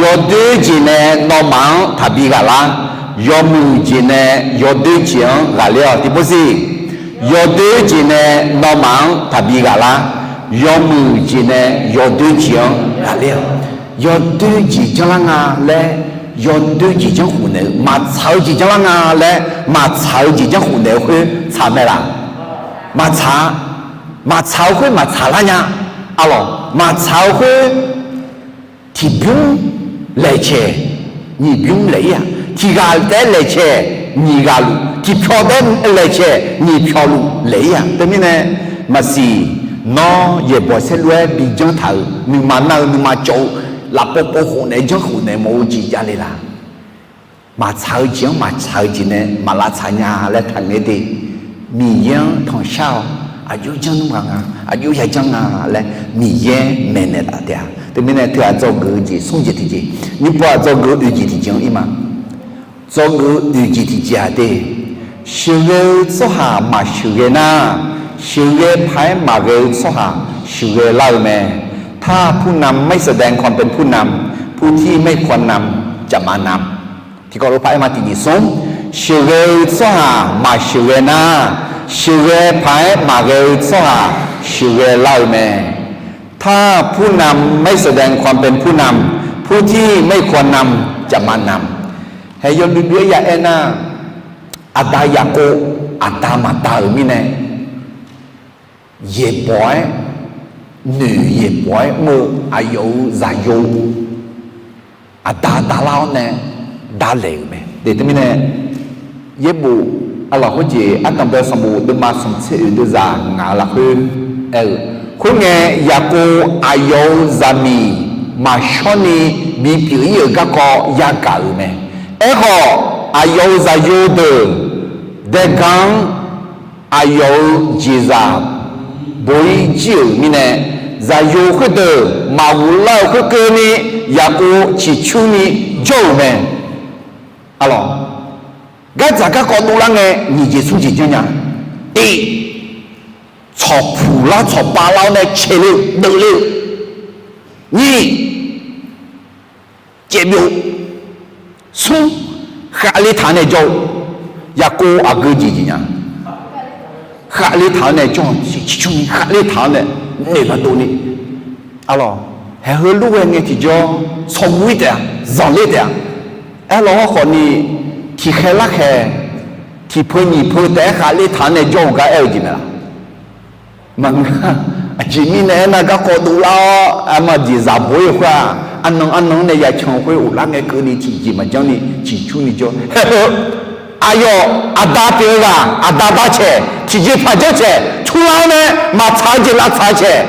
yawdoer jeq nae nawmaf-anr taqbi ghaq lar. Yawmuiq jeq nae yawdoer jeq-anr ghaqler-awq. Tiqpov siq, yawdoer jeq nae nawmaf-anr taqbi ghaq lar. Yawmuiq jeq nae yawdoer jeq-anr ghaqler-awq. Yawdoer jeq janrlar nga laer, yawdoer jeq janrkhof naeq-eu, maqtsaq-eu jeq janrlar nga laer maqtsaq-eu jeq janrkhof naeq-eu khoer tsaq mae laf? Maqtsaq-a. Maqtsaq-eu khoer maqtsaq lar nya. Arlawq, maqtsaq-eu khoer tiqbymr laeqcaeq nyiq bymr laeq-ir-aq, tiqghaq taef-aer laeqcaeq nyiq ghaq luf, tiqpyawq taef-aer laeqcaeq nyiq pyawq luf laeq-ir-aq. Teumirnae maqsiq, nawr yaeqbawq saerlu-aer bijanr taq-euq nuima nar-eu nuima cawv-eu lafpov pov khof naeq-aer janrkhof naeq mawf-eu jeq javle laf? Maqtsaq-eu jeq-anr maqtsaq-eu jeq nae maqlavtsaq nya laer taqngaeq de. Miqyaer-anr tanqshar-awq. Aqjox janr nmr nga, aqjox yajanr nga laer Miqyaer maeqnaeq taf taef-a. Teumirnae teughaq dzawgeuf-eu jeq smr jeq tiqjeq, nymrpov-aq dzawgeuf-eu oeq jeq tiqjeq-anr ir ma. Dzawgeuf-eu oeq jeq tiqjeq-aq de, sheuqghae-eu tsawrhaq maqsheuqghae nar, sheuqghae paq-aer maqghae-eu tsawrhaq sheuqghae lar-eu mae. ถ้าผู้นำไม่แสดงความเป็นผู้นำ ผู้ที่ไม่ควรนำจะมานำ Tiqkawv lof paq-aer ma tiqjeq smr, sheuqghae-eu tsawrhaq maqsheuqghae nar, sheuqghae paq-aer maqghae-eu tsawrhaq sheuqghae lar-eu mae. ถ้าผู้นำไม่แสดงความเป็นผู้นำ ผู้ที่ไม่ควรนำจะมานำ Hae yawluiv luiv-aer ya aer nar, aqda Yaqkov aqda maqda-euq mirnae, yaeqbawq-aer noeq yaeqbawq-aer mr-eu aqyawf-euq zaqyo aqda davlar-awr nae davlaeq-euq mae. Teumirnae yaerbof, arlawq khoerjeq ardanqbae sanqbof deuvma smq tser oeq deuvzaq ngaq-eu lafkhoer aer-eu, khoerngae Yaqkov aqyawf-euq zaqmiq maqshawrni bipyeuf-ir-euq garkawv yagaq-euq mae. Aerkhawf, aqyawf-euq zaqyo deuq daega-anr aqyawf-euq jeqzaq bo-ir jir-euq mirnae, zaqyo khoerdeuq maqghoflar-eu khoerkeuvni Yaqkov ciqcurni jawr-euq mae. Arlawq, gardzaq garkawv dovlar ngae nyiq jeq smr jeq janrnya. Tiq, tsawqpuq lar tsawqpav lar-awr nae caeq le-eu deuvle-eu. Nyiq, caevbyov. Smr, khavle taq-awr nae jawr-eu. Yaqkov aqgeu jeq jeq nya. Khavle taq-awr nae jawr-eu, ciqcurni khavle taq-awr nae noeq maqdov ni. Arlawq, haeq heulof ghae ngae tiqjawr tsawrguv-ir taef-a, zanqler taef-a. Aerlawq hawrkhawf ni, tiqkhaeq larkhaeq, tiqpeu nyiq peu taef-aer khavle taq-awr nae jawr-eu gar aer-eu jeq mae laq? Maqngeur. Aqjeq mirnae aernar, garkawv dovlar-awr arma jeq zaq bo-ir-eu khoer-aq, arnan arnan-anr nae yacan khoer ghoflar ngae keuvni tiqjeq maqjanr ni ciqcurni jawr. Haeq heu aqyawf aqda pyeuf-eu ghaq, aqda ba caeq, tiqjeqpaq janr caeq, turlar-awr nae maqtsaq-eu jeq lavtsaq-eu caeq,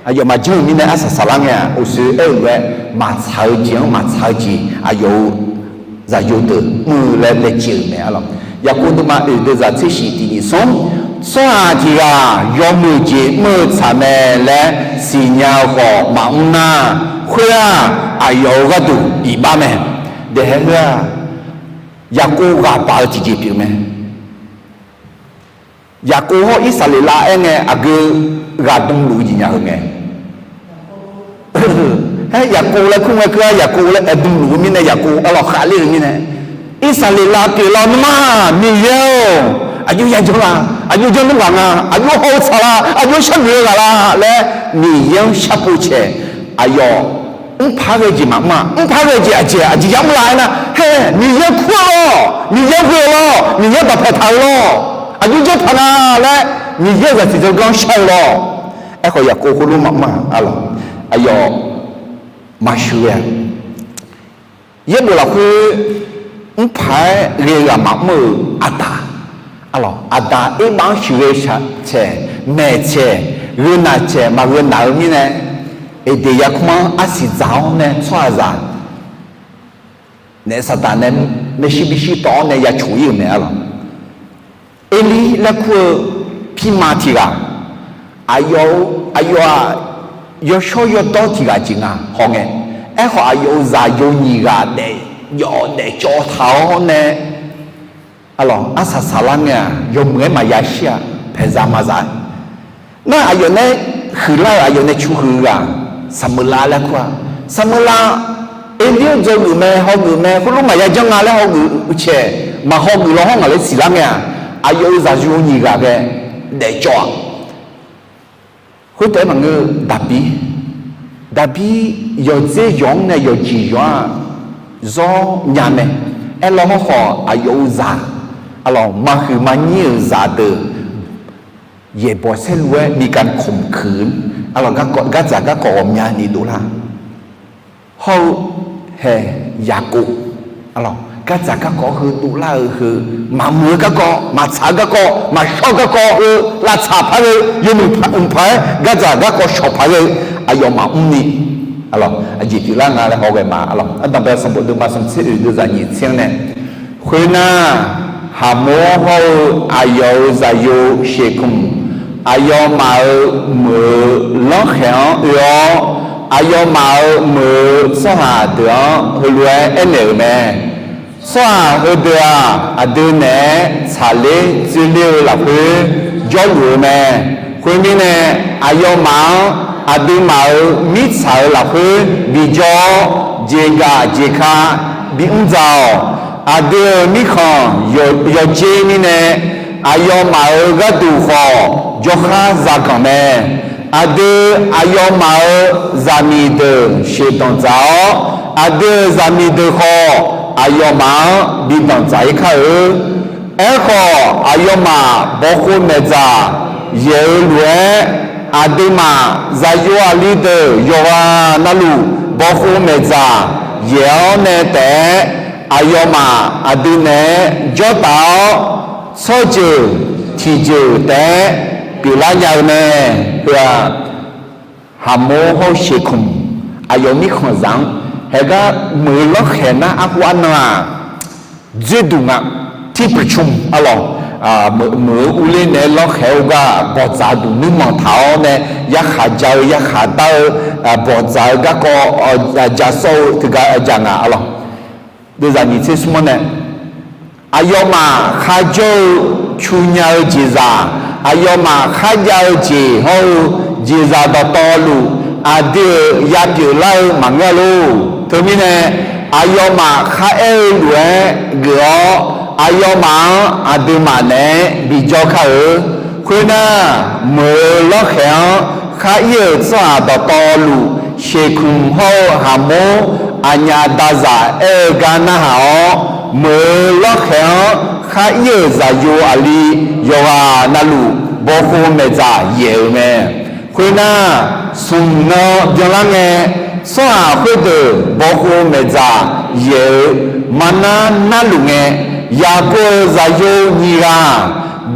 aqyawf maqjanr-euq mirnae arsaq saqlar ngae-aq, uqshoe aer-eu lof-aer maqtsaq-eu jeq-anr maqtsaq-eu jeq aqyawf-euq zaqyo deuq mr-eu laer laejae-euq mae. Arlawq, Yaqkov deuvma oeq deuvzaq tser shif tiq nyiq smr, tsawrhaq tiq ghaq yawmuiq jeq mr-eu tsaq mae laer siqnya-eu khawf maqmr nar, khoer-aq, aqyawf-euq gharduq iqbax mae. Daeqhaer heu-aq, Yaqkov ghaq baq-eu tiqjeq pyeuf mae. Yaqkov hawr Irsaqleqlav aer ngae aqgeu ghaq dmluf-eu jeq nya-eu mae. Aer, Yaqkov laer kur ngae keuv-ar, Yaqkov laer aer dmluf-eu mirnae, Yaqkov arlawq khavler-eu mirnae, Irsaqleqlav pyeuflar-awr, nmr-aq, Miqyaer-or, aqjox yajanr la? Aqjox janr nmr ghaq nga? Aqjox haw-eu tsaq la? Aqjox sharnoeq-eu ghaq la laer Miqyaer-anr sharpov caeq, aqyawf mrpaq-aer ghae jeq maqmr-a. Mrpaq-aer ghae jeq aqjeq aqjeq yamr la aernar, hae, Miqyaer kur-eu lawr, Miqyaer ghoe-eu lawr, Miqyaer dawqpae taq-eu lawr, aqjox janr taq nga laer Miqyaer-euq zaqsiq dzawrganr shar-eu lawr. Aerkhawf Yaqkov khoerlof maqmr-a. Arlawq, aqyawf maqsheuq ghae-a. Yaerbof lafkhoer mrpaq-aer ghae-eu ghaq maqmr-euq aqda, arlawq, aqda erbav-anr sheuqghae shaq caeq, maeq caeq, gheu naq caeq maqgheu naq-eu mirnae, Eqdeq yarkmr-anr arsiq dzaq-awr nae tsawrhaqzaq naef saqdaq nae maershuir bishir tawv-awr nae ya coq-ir-euq mae. Arlawq, Erlir laer kur-eu pirma tiq ghaq, aqyawf, aqyawf-aq, yawshawr yawdawr tiq ghaq jeq nga hawngae, aerkhawf aqyawf-euq zaqyo nyiq ghaq daef jawv daef cawv taq-awr nae, arlawq, arsaq saqlar ngae-aq, yawmuiq-aer maqya shir-a, paeqzaq maqzaq nar, aqyawf nae huiqlar-euq aqyawf nae cu huiq-eu ghaq, Saqmeuqlav laer kur-a. Saqmeuqlav, Erlir-anr dzawgeuf mae, hawgeuf mae, khoerlof maqya janr nga laer hawgeuf-eu caeq, maqhawgeuf law hawr ngaq laer siqlar ngae-aq, aqyawf-euq zaqyo nyiq ghaq ghae daef cawv-aq. Khoertaef-aer maqngeur, Daqbir, Daqbir yawqdzer yawq-anr nae yawqjeq yawq-anr zawr nya mae. Aerlaw hawrkhawf aqyawf-euq zaq, arlawq, maqhuiq maqnyir-euq zaqdeuq yaeqbawq saerlu-aer มีการข่มขืน, arlawq, gardzaq garkawv ghawqmyani dovlar. Hawr-eu hae Yaqkov, arlawq, gardzaq garkawv heu dovlar-eu heu, maqmuiq-eu garkawv, maqtsaq-eu garkawv, maqshawr-eu garkawv heu lavtsaq paq ghae-eu, yawmuiq mqpaq-aer gardzaq garkawv shawq paq ghae-eu, aqyawfmaf mrni, arlawq, aqjeq pyeuflar nga laer hawghae ma. Arlawq, Ardanqbae sanqbof deuvma smq tser oeq deuvzaq nyiq tser-anr nae, khoernar, Haqmor hawr-eu aqyawf-euq zaqyo Sheqkmq, aqyawfmaf-euq meuq-euq lanrkhaeq-anr oe-awr, aqyawfmaf-euq meuq-euq tsawrhaq deuq-anr heulof-aer aernaeq-euq mae. Tsawrhaq heudeuq-aq, aqdui naeq-aer tsaqler dzoerler-eu lafkhoer jawrluf-eu mae. Khoermirnae, aqyawfmaf-anr aqduimaf-euq mirtsaq-euq lafkhoer bijawr-awr, jeqgaf jeqka bimr dzaq-awq. Aqdui-euq mirkhanq yawqjeq mirnae, aqyawfmaf-euq gharduq khawf jawrkhar zaganq mae. Aqdui aqyawfmaf-euq zaqmiq deuq sheuqdanq dzaq-awr, aqdui-euq zaqmiq deuq khawf aqyawfmaf-anr bidanq dzaq-ir kar-eu. Aerkhawf, aqyawfmaf bawqkhov maeqdzaq yaeq-eu lof-aer, aqduimaf zaqyo aqli deuq yawqghaq navluf bawqkhov maeqdzaq yaeq-awr nae taef-aer, aqyawfmaf aqdui naeq-aer jawrtaf-awr, tsawrjeuq tiqjeuq taef-aer pyeuflar nya-eu mae. Heu-aq, Haqmor hawr-eu Sheqkmq, aqyawf mirkhanqzaq-anr haegar meuq-eu lanrkhaeq nar arhu arnan-aq, dzoerduq nga, tiqpyuqcmq arlawq, meuq-eu urler naeq-aer lawrkhaeq-eu gar bawqdzaq duq nuirmanq taq-awr nae, yarkhaq ja-eu yarkhaq dar-eu, bawqdzaq-eu garkawv ja sawr-eu teugar ja nga arlawq. Deuvzaq nyiq tser smr-anr nae, aqyawfmaf kharjawr-eu cu nya-eu jeqzaq, aqyawfmaf kharjav-eu jeq hawr-eu jeqzaq dawqtawvluf, aqdui-euq yapyeuf lar-eu maqngeur lor. Teumirnae, aqyawfmaf kharaer-eu lof-aer geuf-awr, aqyawfmaf-anr aqduimaf naeq-aer bijawr kar-eu. Khoernar, meuq-eu lawrkhaeq-anr khar ir-euq tsawrhaq dawqtawvluf, sheqkmq hawr-eu haqmawr, aqnyaf dazaq aer-eu gar narhaq-awr, meuq-eu lawrkhaeq-anr khar ir-euq zaqyo aqli yawqghaq navluf, bawkhov maeqdzaq yaeq-euq mae. Khoernar, smq nan byanlar ngae, tsawrhaq khoerdeuq bawkhov maeqdzaq yaeq-euq marnar narluf ngae, yaqkov-euq zaqyo nyiq ghaq,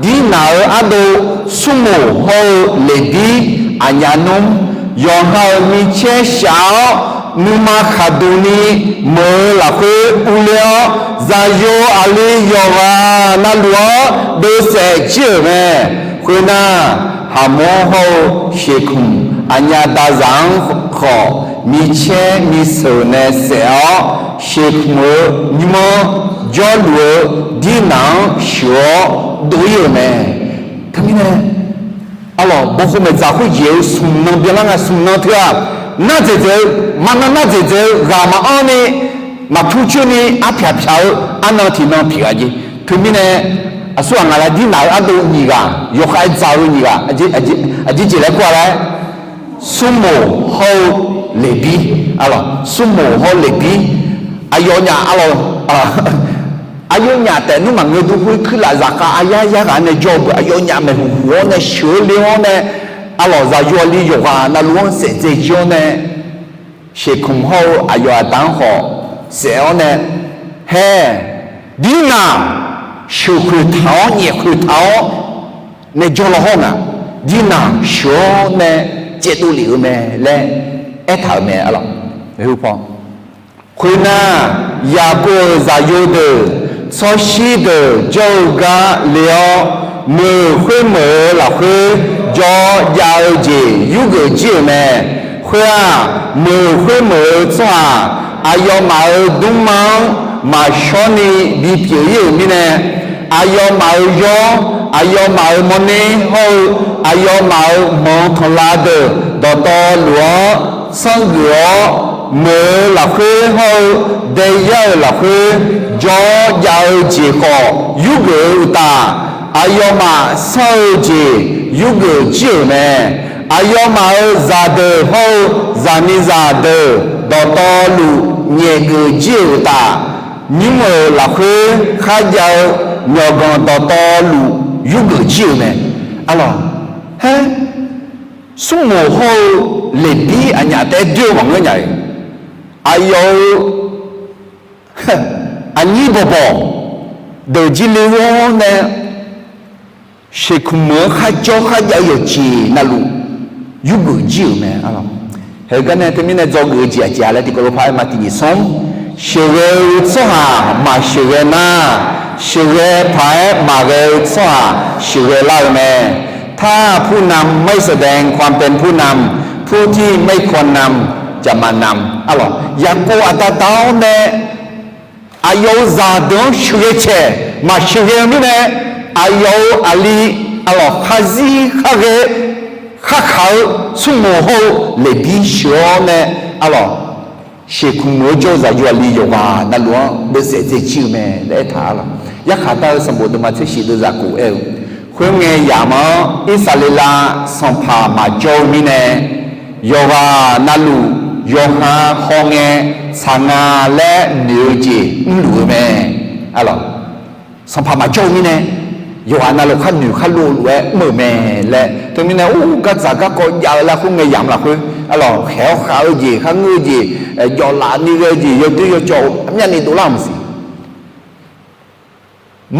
dirnaq-eu ardov, smrmoq hawr-eu leqbir, aqnyaf nmr, yawqha-euq micaer shaf-awr, nuima khaqduq ni meuq-eu lafkhoer urler-awr, zaqyo aqli yawqghaq navluf-anr deuvsaef jir-euq mae. Khoernar, haqmawr hawr-eu sheqkmq aqnyaf dazaq-anr khawf, micaer miseuq nae saef-awr, sheqkmq-eu nymr-anr jawrluf-eu dirnaq-anr sheuq-awr dov ir-euq mae. Teumirnae, arlawq, bawkhov maeqdzaq khoer yaeq-eu smq nan byanlar nga. Smq nan teu-aq, nar dzaeqdzaeq-eu, marnar nar dzaeqdzaeq-eu ghaq maqanr ni, maqtur coer ni arpyaq pyaq-eu arnan tiqnan pyeuf-a jeq. Teumirnae, aqsurghaq ngaq laer dirnaq-eu ardov nyiq ghaq, yawkhav-aer dzaq-eu nyiq ghaq, aqjeq jeq laer kur-a laer, smrmoq hawr-eu leqbir, arlawq, smrmoq hawr-eu leqbir, aqyawfnyaf, arlawq, aqyawfnyaf taef nmr maqngeur dur khoer kuirlaf zaqkhav aryar yarghaq nae jawr-eu beu aqyawfnyaf maeqhuq huq-awr nae sheuq-eu le-awr nae, arlawq, zaqyo aqli yawqghaq navluf-anr saef dzae jir-awr nae, sheqkmq hawr-eu aqyawf aqda-anr khawf saef-awr nae, haer, dirnaq sheuqkhoeq taq-awr nyaefkhoeq taq-awr nae jawr law hawr ngaq, dirnaq sheuq-awr nae caevdov lef-eu mae laer aertaq-euq mae, arlawq. Khoernar, yaqkov-euq zaqyo deuq tsawrshir deuq jawr-eu gar le-awr, meuq khoermeuq-eu lafkhoer jawr jav-eu jeq yurgeuf jir-euq mae. Khoer-aq, meuq khoermeuq-eu tsawrhaq aqyawfmaf-euq dmrma-anr maqshawr ni bipyeuf ir-euq mirnae, aqyawfmaf-euq yawr, aqyawfmaf-euq mawrner hawr-eu aqyawfmaf-euq manq tanqlav deuq dawqtawvluf-anr sanrgeuf-awr, meuq-eu lafkhoer hawr-eu daeyar-euq lafkhoer jawr jav-eu jeq khawf yurgeuf-eu uqtaf, aqyawfmaf sanr-eu jeq yurgeuf jir-euq mae. Aqyawfmaf-euq zaqdeuq hawr-eu zaqmiqzaq deuq dawqtawvluf nyaefgeuf jir-euq uqtaf, nymr-euq lafkhoer kharjav-eu myawqganq dawqtawvluf yurgeuf jir-euq mae. Arlawq, haer, smrmoq hawr-eu leqbir aqnyaf taef-aer doer-eu maqngeur nya-iq, aqyawf-euq aqnyir bawqbawq deuq jir le-awr nae, sheuqkhoeq meuq-anr kharjawr kharjav-eu yawqjeq navluf yurgeuf jir-euq mae, arlawq. Haegar nae teumirnae dzawgeuf-eu jeq aqjeq-a laer tiqkawv lof par aer ma. Tiqnyif smr, sheuqghae-eu tsawrhaq maqsheuqghae nar, sheuqghae paq-aer maqghae-eu tsawrhaq sheuqghae lar-eu mae. ถ้าผู้นำไม่แสดงความเป็นผู้นำ ผู้ที่ไม่ควรนำจะมานำ arlawq. Yaqkov aqda da-awr nae aqyawf-euq zaqdeuq-anr sheuqghae caeq maqsheuqghae-eu mirnae, aqyawf-euq aqli, arlawq, kharzir kharghae kharkaq-eu smrmoq hawr-eu leqbir sheuq-awr nae, arlawq, sheuqkhoeq meuq-eu jawr-eu zaqyo aqli yawqghaq navluf-anr deuvsaef dzaejir-eu mae laer aertaq, arlawq. Yarkhaq dar-eu sanqbof deuvma tser shif deuvzaq kof aer-eu, khoerngae yamq-anr Irsaqleqlav sanqpaq maqjawr-eu mirnae, yawqghaq navluf yawqha hawngae tsaq nga laer noeq-eu jeq mrluf-eu mae, arlawq. Sanqpaq maqjawr-eu mirnae, yawqghaq navluf khar noeq khar lov lof-aer mr-euq mae laer. Teumirnae, or, gardzaq garkawv jav-eu laer khoerngae yamq lafkhoer, arlawq, khaeq-awr khav-eu jeq, kharngeur-eu jeq, jawflaf ni ghae-eu jeq, yawdoer yawcawv myavni dovlar-euq maqsiq.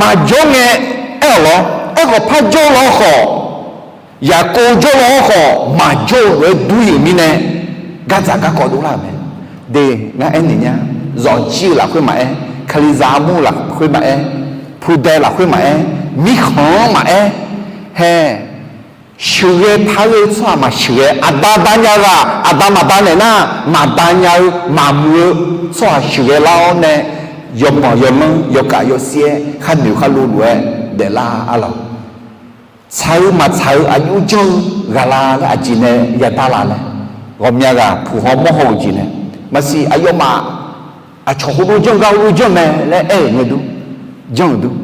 Maqjawr ngae aer-awq lawr. Aerkhawf par jawr law khawf, Yaqkov jawr law-awr khawf maqjawr-eu lof-aer dur-ir-euq mirnae, gardzaq garkawv dovlar-euq mae. De, ngar aernaeq nya, zawqjir-eu lafkhoer maqaer, kalizaq armur-eu lafkhoer maqaer, pudae lafkhoer maqaer, mirkhanq-anr maqaer, hae, sheuqghae par-eu tsawrhaq maqsheuqghae, aqda da nya-eu ghaq aqda maqda naeq nar, maqda nya-eu maqmuiq-eu tsawrhaq sheuqghae lar-awr nae, yawbanq yawlanr yawkaf yawsir-aer khar noeq khar lov lof-aer daeflar-a lawq. Tsaq-eu maqtsaq-eu aqjox janr-eu ghaq la laer aqjeq nae yadar la laer, ghawqmya ghaq puq haw mawr haw-euq jeq nae, maqsiq aqyawfmaf aqcawq khoerlof janr-eu gar khoerlof janr mae laer aer-euq ngae dur, janr-euq dur,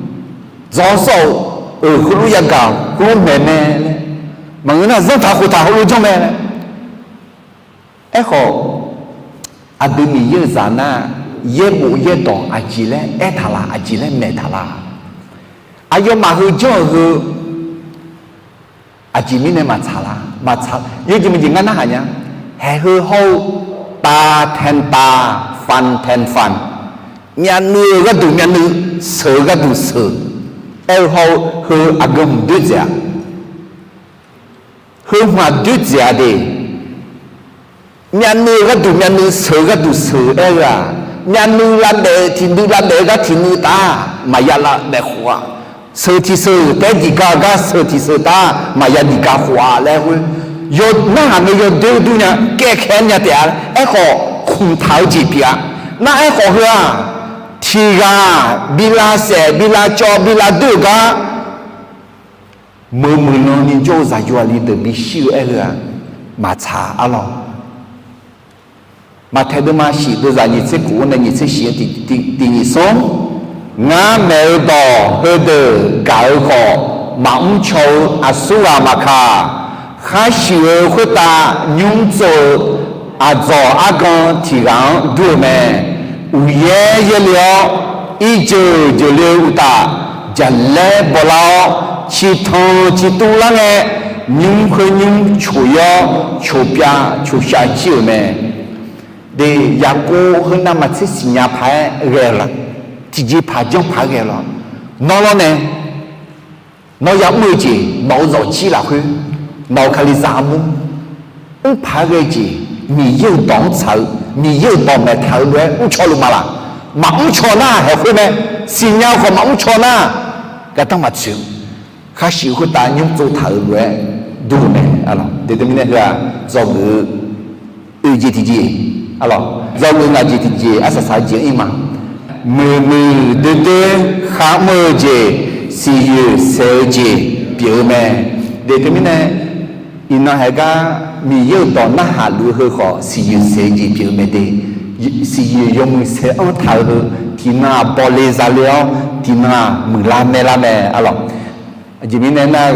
dzawq sawr-euq, euq khoerlof yagaq khoerlof maeq mae laer, maqngeur nar zanrtaq khoftaq khoerlof janr mae laer. Aerkhawf, aqdui Miqyaer-euq zaq nar, yaerbof yaerdawq aqjeq laer aertaq laq, aqjeq laer maeqtaq laq? Aqyawfmaf heu janr-euq heu aqjeq mirnae maqtsaq laq? Maqtsaq. Yawjeq maqjeq ngar narhaq nya. Haeq heu hawr-eu, ตาแทนตา ฟันแทนฟัน, myavnuiv-eu gharduq myavnuiv, seuq-eu gharduq seuq aer-eu hawr-eu, heu aqgeu hmq doer dzaeq-a. Heu hmq-aq doer dzaeq-a de. Myavnuiv-eu gharduq myavnuiv, seuq-eu gharduq seuq aer-eu-aq, myavnuiv lavdaef-eu tiqnuiv lavdaef-eu gar tiqnuiv taf maqya lavdaef khof-a, seuq tiqseuq taef-aer diqga-eu gar seuq tiqseuq taf maqya diqga khof-a laer khoer, yaw narhaq ngae yawdoer dur nya, kaevkhaeq nya taef-a. Aerkhawf, khmqtaq-eu jeq pyeuf-a. Nar aerkhawf heu-aq, tiq ghaq bi lavsaef bi lavcawv bi lavdoer-euq gar, meuq muiqlan ni jawr-eu zaqyo aqli deuq bishir-eu aer-eu-aq, maqtsaq-a lawq. Maqtaeq deuvma shif deuvzaq nyiq tser kof-anr nae nyiq tser shif-anr tiq nyiq smr, ngar maeq-eu dawq heudeuq gaq-eu khawf, maqmr caw-eu aqsurghaq maqkaq, khar shuif-eu khoertav nymr tsov-eu aqdzawq argan tiq ghaq-anr dur-eu mae. Uqyaer yaerle-awr, irjeuq jeuqle-eu uqtaf, jaqlaer bawlar-awr, ciqtanq ciqtuv lar ngae, nymr khoer nymr coq-ir-awr, coq pyav coq shav jir-euq mae. De, Yaqkov heu navmaqtser siqnya paq-aer ghae-eu la? Tiqjeqpaq janrpaq-aer ghae-eu la? Nawr lawr nae, nawr yamr-eu jeq, nawq-eu zawqjir lafkhoer, nawq-eu Kalizaq armur mrpaq-aer ghae-eu jeq, Miqyaer-euq dawq-anr tsaq-eu, Miqyaer-euq dawq maeqtaq-eu lof-aer mrcaw luf ma laq? Maqmr caw nar haeq khoer mae. Siqnya-eu khawf maqmr caw nar, gardanr maqtsoeq-eu, khar shuif-eu khoertav nymr tsov taq-euq lof-aer dur-eu mae. Aqlawq, de teumirnae heu-aq, dzawgeuf-eu oeq jeq tiqjeq, aqlawq, dzawgeuf ngaq jeq tiqjeq arsaq saq-eu jeq-anr ir ma. Muiqmuiq doerdoer kharmr-eu jeq, siqyoeq saeq-eu jeq pyeuf-eu mae. De teumirnae, iqnan haeq gar Miqyaer-euq dawq narhaq luf-eu heu khawf, siqyoeq saeq-eu jeq pyeuf-eu mae de. Siqyoeq yawmuiq saeq-anr taq-eu heu, tiqnan-aq bawle zale-awr, tiqnan-aq muiqlar maerlar mae, aqlawq. Aqjeq mirnae nar,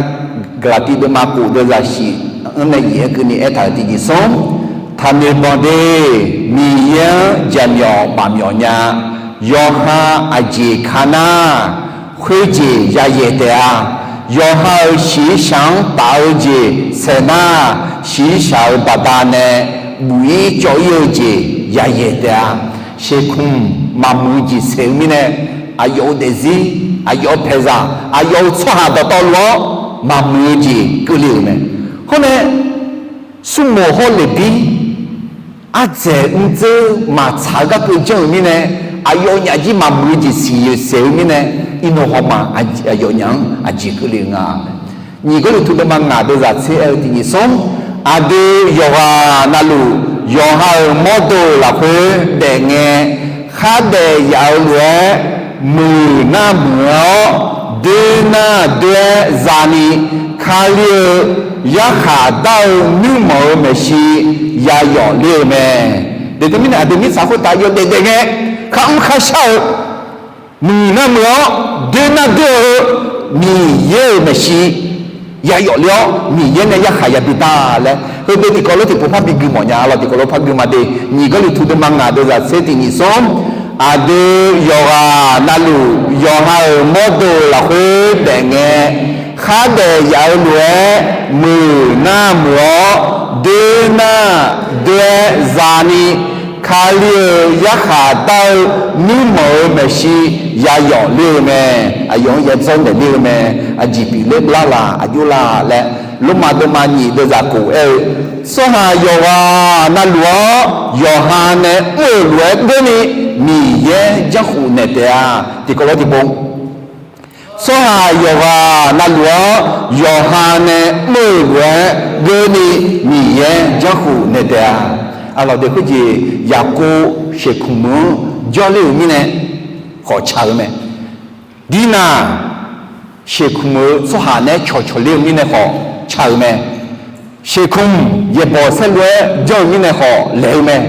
Gaqlaqtiv deuvma kof deuvzaq shif-anr nae yif-aer keuvni aertaq-euq tiqjeq smr, taqnoeq banq de, Miqyaer-anr jaqmyawf maqmyawf nya. Yawqha aqjeq ka nar, khoerjeq yayaeq taef-a. Yawqha-euq shiqshaq-anr taf-eu jeq saeq nar, shiqshaq-euq baqdanae buf-ir cawv-ir-eu jeq yayaeq taef-a. Sheuqkmq maqmuiq-eu jeq saeq-eu mirnae, aqyawf-euq daefzir, aqyawf-euq paeqzaq, aqyawf-euq tsawrhaq dawqtawvluf-anr maqmuiq-eu jeq keuvle-euq mae. Hawr nae, smrmoq hawr leqbir ardzaeq mrdzeur maqtsaq-eu garkeuv janr-euq mirnae, aqyawfnyaf jir maqmuiq-eu jeq siqyoeq saeq-eu mirnae, iqnan hawma aqyawfnyaf-anr aqjeq keuvle-eu nga. Nyiq Gawrliqtu deuvma ngaq deuvzaq tser aer-eu tiqjeq smr, aqdui yawqghaq navluf yawqha-euq mawrdo lafkhoer daefngae, khardaef yaf-eu lof-aer muiq nar muiq-awr, doer nar doer-aer zani, Kali-eu yarkhaq dar-eu nuirmanq-euq maeqshi yayawf ler-eu mae. De teumirnae aqdui mirtsaq khoertav yawdaef daef ngae, kharmr kharshar-eu, muiq nar muiq-awr doer nar doer-eu, Miqyaer-euq maeqshi yayawf ler-awr, Miqyaer nae yarkhaq yabi dar laer, heudeuq tiqkawv lof tiqpov par bi gui mawf nya lawq. Tiqkawv lof par gui ma de. Nyiq Gawrliqtu deuvma ngaq deuvzaq tser tiqjeq smr, aqdui yawqghaq navluf yawqha-euq mawrdo lafkhoer daefngae, khardaef yaf-eu lof-aer muiq nar muiq-awr, doer nar doer-aer zani, Kali-euq yarkhaq dar-eu nuirmanq-euq maeqshi yayawf ler-eu mae. Aqyawf-anr yadzawr naeq ler-eu mae. Aqjeq pyeufler lar la, aqjox la laer, Lormav deuvma nyiq deuvzaq kof aer-eu, tsawrhaq yawqghaq navluf-anr yawqha nae mr-euq lof-aer deur ni, Miqyaer janrkhof naeq taef-a. Tiqkawv lof tiqpov Tsawrhaq yawqghaq navluf-anr yawqha nae mr-euq lof-aer geurni Miqyaer janrkhuf naeq taef-a. Aqlawq de khoerjeq Yaqkov sheuqkmq-anr jawrler-euq mirnae khawf ca-eu mae. Dirnaq sheuqkmq-eu tsawrhaq naeq-aer cawqcawq ler-eu mirnae khawf ca-eu mae. Sheuqkmq yaeqbawq saerlu-aer janr-eu mirnae khawf laeq-eu mae.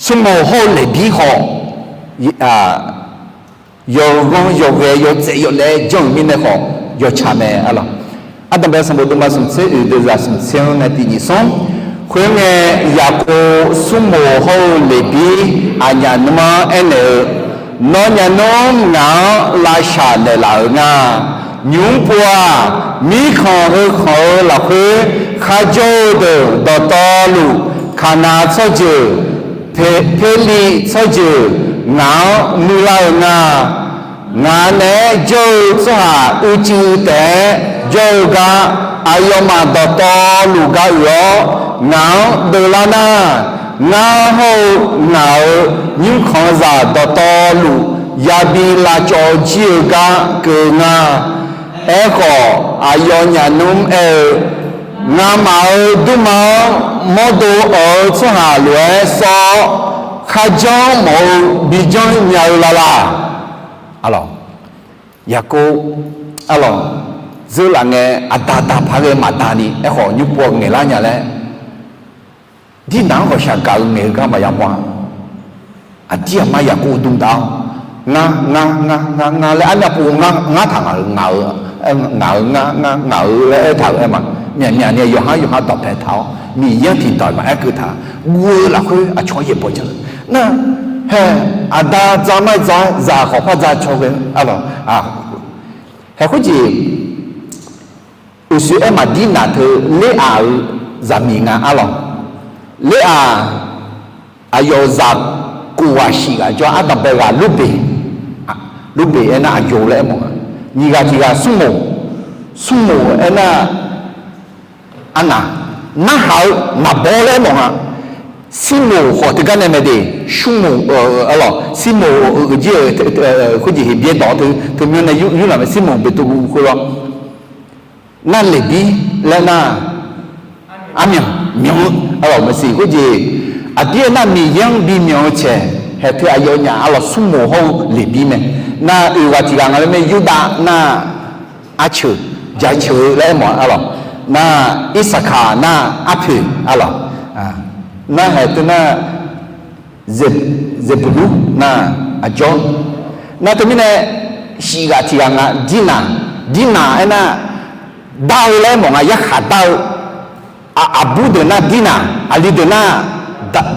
Smrmoq hawr-eu Leqbir khawf, yawghanr yawghae yawtsaev yawlaev-aer janr-euq mirnae khawf yawtsaq mae. Aqlawq, Ardanqbae sanqbof deuvma smq tser oeq deuq zaq smq tser-anr nae tiq nyiq smr. Khoerngae, Yaqkov smrmoq hawr-eu Leqbir aqnyaf nmr-anr aernaeq-eu, Nawnyaf nmr ngaq-anr lavshaq naeqlaf-euq nga. Nymq-mr pov-aq, mirkhanq heu khanq-eu lafkhoer kharjawr-eu deuq dawqtawvluf, Kaqnav tsawrjeuq, Perliv tsawrjeuq ngaq-anr muiqlar-euq nga. Ngaq naeq-aer jawr-eu tsawrhaq uicuiv taef-aer jawr-eu gar, aqyawfmaf dawqtawvluf ga uiq-awr ngaq-anr deuvlar nar, ngar hawr-eu ngaq-euq nymrkhanqzaq dawqtawvluf yabi lavcawv jir-eu gar keuv nga. Aerkhawf, aqyawfnyaf nmr aer-eu, Ngamaf-euq durma-anr mawrdo awq-eu tsawrhaq lof-aer sawr-awr, kharjanr mawf-eu bijanr nya-eu lalaq. Aqlawq, Yaqkov, aqlawq, zeurlaf ngae aqda da paq ghae maqda ni, aerkhawf nymr pov ngaeqlar nya laer, Dirnaq-anr ghawqshaq gaq-eu ngaeq-eu gar maqya mawr-a. Aqdir aqmar Yaqkov dmq taf-awr, ngar, ngar, ngar, ngar, ngar laer armyav pov ngar, ngar taq ngaq-euq, ngaq-euq, ngaq-euq, ngar, ngar, ngaq-euq laer aertaq-euq aer ma. Myaqmyaq ni yawqhar yawqha dawqpae taq-awr Miqyaer-anr tiqdawq maqaer keuv taq. Guv-eu lafkhoer aqcawq-anr yaeqbawq jan-eu nar, hae, aqda dza mar dza-aer zaq khawf par dza caw ghae-eu aqlawq. Hae khoerjeq uqshoe aer maq Dirnaq teu Leraq-euq zaqmiq nga aqlawq. Leraq aqyawf-euq zaq kof ghaq shif ghaq jawr-a. Ardanqbae ghaq Lurbeq, Lurbeq aernar aqyawf laer aermawf nga. Nyiq ghaq tiq ghaq Smrmoq, Smrmoq aernar arnaq, narhaq-eu naqbawr laer aermawf nga. Sirmoq khawf teugar nae mae de, Smrmoq, aqlawq, Sirmoq-euq jir-euq khoerjeq Heqbyaer dawq teu, teumyanr nae yur laf mae, Sirmoq Beqtuvluv khoerlof-aer. Nar Leqbir laer nar, armyanq myanq-eu aqlawq maqsiq khoerjeq. Aqdir aernar Miqyaer-anr bimyanq-eu caeq haeq teu aqyawfnyaf aqlawq Smrmoq hawr-eu Leqbir mae. Nar oeq ghaq tiq ghaq nga laer mae, Yurdav nar arceuq, jaceuq-eu laer aermawf aqlawq. Nar Irsaqkaq nar arpoeq aqlawq. Nar haeq teu nar Zeqbulur nar aqjawr. Nar teumirnae shif ghaq tiq ghaq nga Dirnaq, Dirnaq aernar dar-eu laer aermawf nga, yarkhaq dar-eu. Aqbur deuq nar Dirnaq, aqli deuq nar daq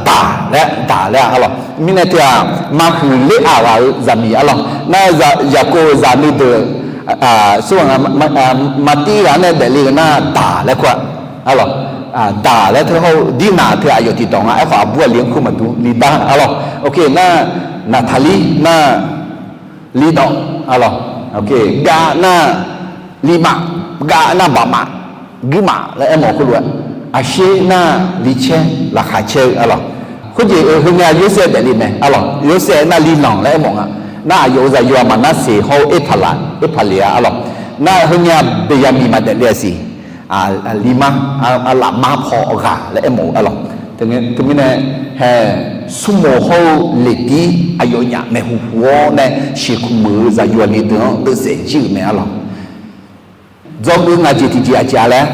laer, daq laer-a aqlawq. Mirnae teu-aq, maqhuiq Leraq ghaq-euq zaqmiq aqlawq. Nar Yaqkov-euq zaqnui deuq, smr ghaq nga, maqtiv ghaq nae daefle-eu nar daq laer kur-a aqlawq. Daq laer teu hawr-eu Dirnaq teu aqyawf tiqdawq nga. Aerkhawf aqbur aqli-anr kur maqdur li dar aqlawq. Oke nar, Naqtaqlir nar lidawv aqlawq. Gav nar limaf, gav nar baqmaf, guirmaf laer aermawf khoerlof-aer, aqsher nar licaer, laqkhaq caer-eu aqlawq. Khoerjeq heungae Yorsaev daefle mae aqlawq. Yorsaev nar lilanq laer aermawf nga. Nar aqyawf-euq zaqyo-aq Maqnarseq hawr-eu Erpaqlaq, Erpaqleq-a aqlawq. Nar heungae Beqyaqmiq maqdaef le-a siq. Limar, lafmar paw ghaq laer aermawf-eu aqlawq. Teumirnae hae, Smrmoq hawr-eu Leqbir aqyawfnyaf maeqhu hu-awr nae sheuqkmq-euq zaqyo aqli deuq-anr deuvsaef jir-euq mae aqlawq. Dzawgeuf ngaq jeq tiqjeq aqjeq-a laer,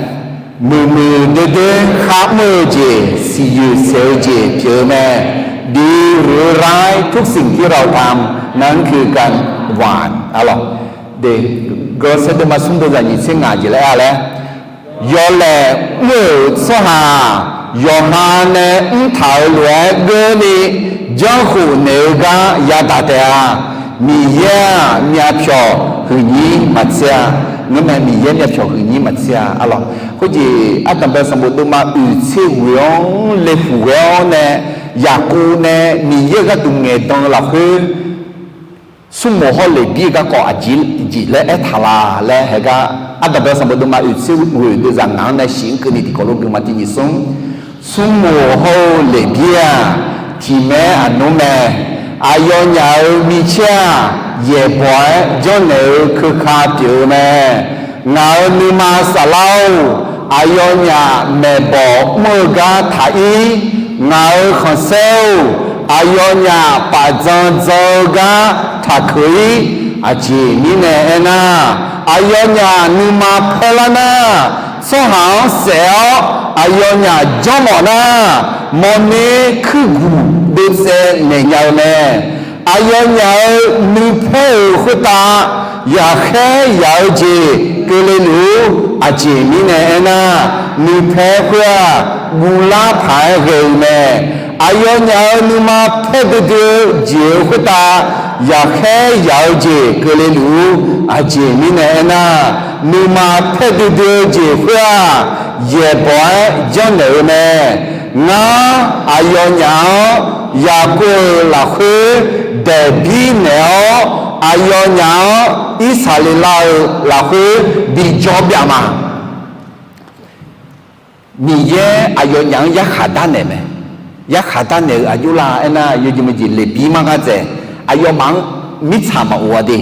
muiqmuiq doerdoer kharmr-eu jeq, siqyoeq saeq-eu jeq pyeuf-eu mae. Biruqrai ทุกสิ่งที่เราทำนั้นคือการหว่าน aqlawq. Gawrsaer deuvma smr deuvzaq nyiq tser ngaq jeq laer-a laer, yawlaeq mr-euq tsawrhaq yawqha nae mrtaq-euq lof-aer geurni janrkhof naeq-eu gar yadaq taef-a. Miqyaer-aq myavpyawq huiqnyir maqtser-a. Ngeurmae Miqyaer myavpyawq huiqnyir maqtser-a aqlawq. Khoerjeq ardanqbae sanqbof deuvma oeq tser ghoeq-anr laeqhmq ghae-awr nae, Yaqkov nae Miqyaer-euq gharduq ngaeqdan-eu lafkhoer, Smrmoq hawr Leqbir-eu garkawv aqjeq jeq laer aertaq la laer haegar, ardanqbae sanqbof deuvma oeq tser ghoeq deuvzaq ngaq-anr nae shif-anr keuvni tiqkawv lof geuma tiq nyiq smr. Smrmoq hawr-eu Leqbir-aq, tiqmaer aqnmr mae. Aqyawfnyaf-euq micaer-aq, yaeqbawq-aer janrnaeq-eu keuka pyeuf-eu mae. Ngaq-euq nuima saflar-or, aqyawfnyaf maeqbawq mr-eu gar taq-ir. Ngaq-euq khanqsaer-or, aqyawfnyaf paf dzan dzan-eu gar taqkeuq-ir. Aqjeq mirnae aernar, aqyawfnyaf nuima paerlar nar, tsawrhaq-anr saef-awr aqyawfnyaf janrmawf nar, mawrner kuirguq dovtsaev naeq nya-eu mae. Aqyawfnyaf-euq nuipaer-euq khoertav yaqkhaer yaq-eu jeq keuvle luf-ur. Aqjeq mirnae aernar, nuipaer khoer-aq, guvlar paq-aer ghae-eu mae. Aqyawfnyaf-euq nuima paer duidui-eu jeq-euq khoertav yaqkhaer yaq-eu jeq keuvle luf-ur. Aqjeq mirnae aernar, nuima paer duidui-eu jeq khoer-aq, yaeqbawq-aer janrnaeq-eu mae. Ngar aqyawfnyaf-anr Yaqkov-euq lafkhoer daeqbir naeq-awr, aqyawfnyaf-anr Irsaqleqlav-euq lafkhoer bijawr byav ma. Miqyaer aqyawfnyaf-anr yarkhaq darnaeq mae. Yarkhaq darnaeq-euq aqjox lar aernar, yawjeq maeqjeq Leqbir mar gha dzaeq, aqyawfmaf-anr mirtsaq maqof-a de.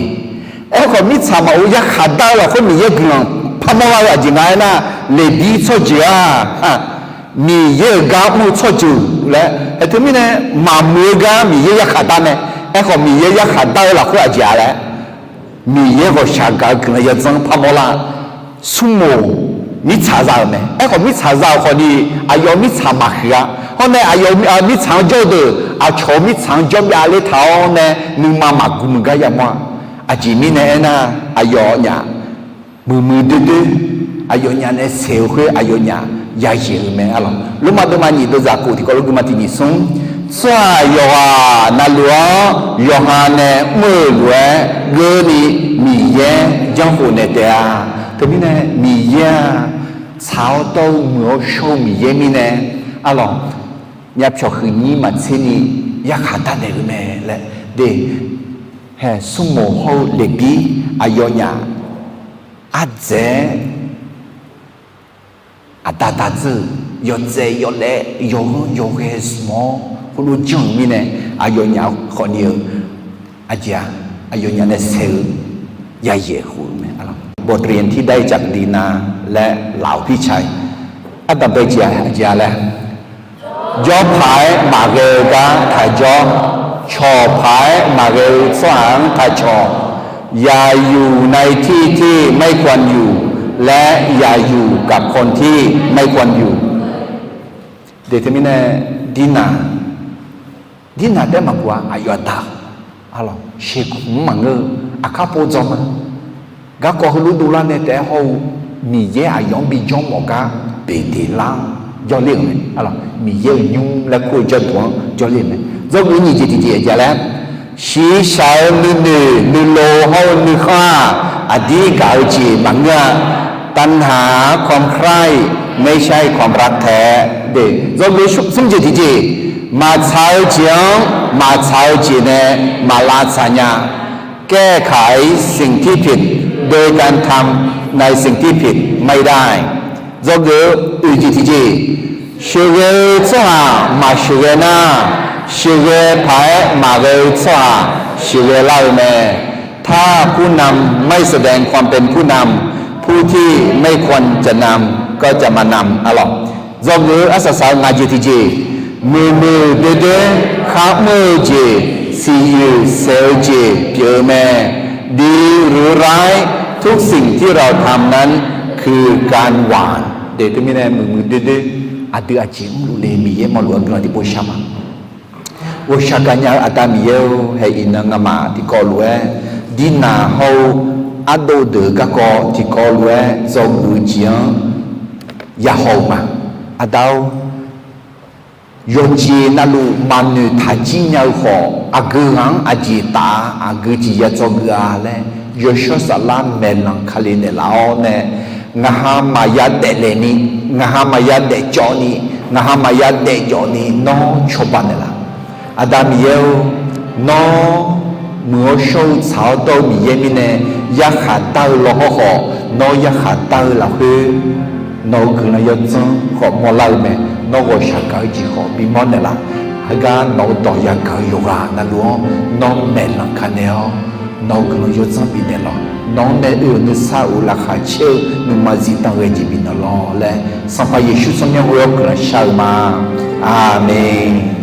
Aerkhawf, mirtsaq maqof yarkhaq dar-eu lafkhoer Miqyaer guiqlanq parmawr lar-eu aqjeq nga aernar, Leqbir tsawrjeuq-aq, Miqyaer-euq gar mr-eu tsawrjeuq laer aer teumirnae, maqmuiq-eu gar Miqyaer yarkhaq dar mae. Aerkhawf, Miqyaer yarkhaq dar-eu lafkhoer aqjeq-a laer, Miqyaer ghawqshaq gaq-eu guiqlanq yawdzanr parmawr lar. Smrmoq mirtsaq za-euq mae. Aerkhawf, mirtsaq za-euq khawfni, aqyawf mirtsaq maqhuiq-a. Hawr nae aqyawf mirtsaq-anr jawr-eu deuq aqcawq-eu mirtsaq-anr jawr byav ler taq-awr nae nuima maqgui muiq gar yamawr-a. Aqjeq mirnae aernar, aqyawfnyaf muiqmuiq doerdoer, aqyawfnyaf nae saeq-eu khoer aqyawfnyaf yayaeq-eu mae. Arlawq, Lormav deuvma nyiq deuvzaq kof tiqkawv lof guima tiq nyiq smr, tsawrhaq yawqghaq navluf-anr yawqha nae mr-euq lof-aer geurni Miqyaer janrkhof naeq taef-a. Teumirnae Miqyaer-aq, tsaq-awr dawr-eu muiq-awr shawr-eu Miqyaer mirnae, arlawq, myavpyawq huiqnyir maqtserni yarkhaq darnaeq-eu mae laer de. Hae, smrmoq hawr-eu Leqbir aqyawfnyaf ardzaeq-aer aqda daqdzeur-euq yawtsaev yawlaev yawghanr yawghae smq-awr khoerlof janr-euq mirnae, aqyawfnyaf khawfni-eu aqjeq-a, aqyawfnyaf nae saeq-eu yayaeq khof-eu mae. Bawqdriq-anr tiqdav-ir caqdui na laer laf-awr pircae, ardanqbae jeq-a, aqjeq-a laer, jawrpaq-aer maqghae-eu gar taqjawr, cawqpaq-aer maqghae-eu tsawrhaq-anr taqcawq, yaqyuq nav-ir tir tir ไม่ควรอยู่ laer, yaqyuq กับคนที่ไม่ควรอยู่. De teumirnae, dirnaq, dirnaq taef maqguq-a, aqyawf aqda, arlawq, sheuqmq maqngeur-eu, aqkar pov dzawr ma. Garkawv heulof dovlar nae taef-aer hawr-eu, Miqyaer aqyawf-anr bijawr mawf gar beqdeq lar-anr jawrler-euq mae. Arlawq, Miqyaer-euq nymr laer kur-eu jawrduq-anr jawrler-euq mae. Dzawgeuf nyiq jeq tiqjeq aqjeq laer, shiqshaq-eu nuinoeq nuilov hawr-eu nuikhanr-aq, aqdir gaq-eu jeq maqngeur-a. ตัณหาความใคร่ ไม่ใช่ความรักแท้. De, dzawgeuf smr jeq tiqjeq, maqtsaq-eu jeq-anr maqtsaq-eu jeq nae maqlavtsaq nya. แก้ไขสิ่งที่ผิด โดยการทำในสิ่งที่ผิดไม่ได้. Dzawgeuf oeq jeq tiqjeq, sheuqghae-eu tsawrhaq maqsheuqghae nar, sheuqghae paq-aer maqghae-eu tsawrhaq sheuqghae lar-eu mae. ถ้าผู้นำไม่แสดงความเป็นผู้นำ ผู้ที่ไม่ควรจะนำก็จะมานำ Arlawq, dzawgeuf-eu arsaq saq-eu ngaq jeq tiqjeq, muiqmuiq doerdoer kharmr-eu jeq siqyoeq saef-eu jeq pyeuf-eu mae. ดีหรือร้าย ทุกสิ่งที่เราทำนั้นคือการหว่าน. De teumirnae muiqmuiq doerdoer aqdui aqjeq mrluf le Miqyaer mawrluf-eu guiqlanq tiqpov shar ma. Ghawqshaq gaqnya-eu Aqda Miqyaer-or, hae iqnan ngamaf tiqkawv lof-aer dirnaq hawr-eu ardov deuq-eu garkawv tiqkawv lof-aer dzawgeuf-eu jeq-anr yahaw-eu ma. Aqda-or, yawqjeq navluf maqnoeq taq jir nya-eu khawf, aqgeu ghaq-anr aqjeq taf-a, aqgeu jeq ya dzawgeuf-a laer, yawshawr saflar maeqlanq kale naeqlaf-awr nae, ngaq ha maqya daeflaeq ni, ngaq ha maqya daefcawv ni, ngaq ha maqya daefjawf ni nawr cawba naeqlaf. Aqda Miqyaer-or, nawr muiq-awr shawr-eu tsaq-awr dawr-eu Miqyaer mirnae, yarkhaq dar-eu law hawrkhawf, nawr yarkhaq dar-eu lafkhoer nawq-eu guiqlanq yawdzanr khawf mawrlar-eu mae. Nawr ghawqshaq gaq-eu jeq khawf bimawr naeqlaf. Heugar nawq-eu dawq yagaq-eu yawqghaq navluf-anr nawr maeqlanq kale-awr Nawq-euq guiqlanq yawdzanr bifnaeq lawq. Nawq-anr nae oe-euq nuisar of laqkhaq caer-eu nuima zifdan ghae jeq bifnaeq lawq laer, Sanqpaq Yeqsur tsawrmyanr ghoe-awr guiqlanq shar-eu ma. Aqmeq.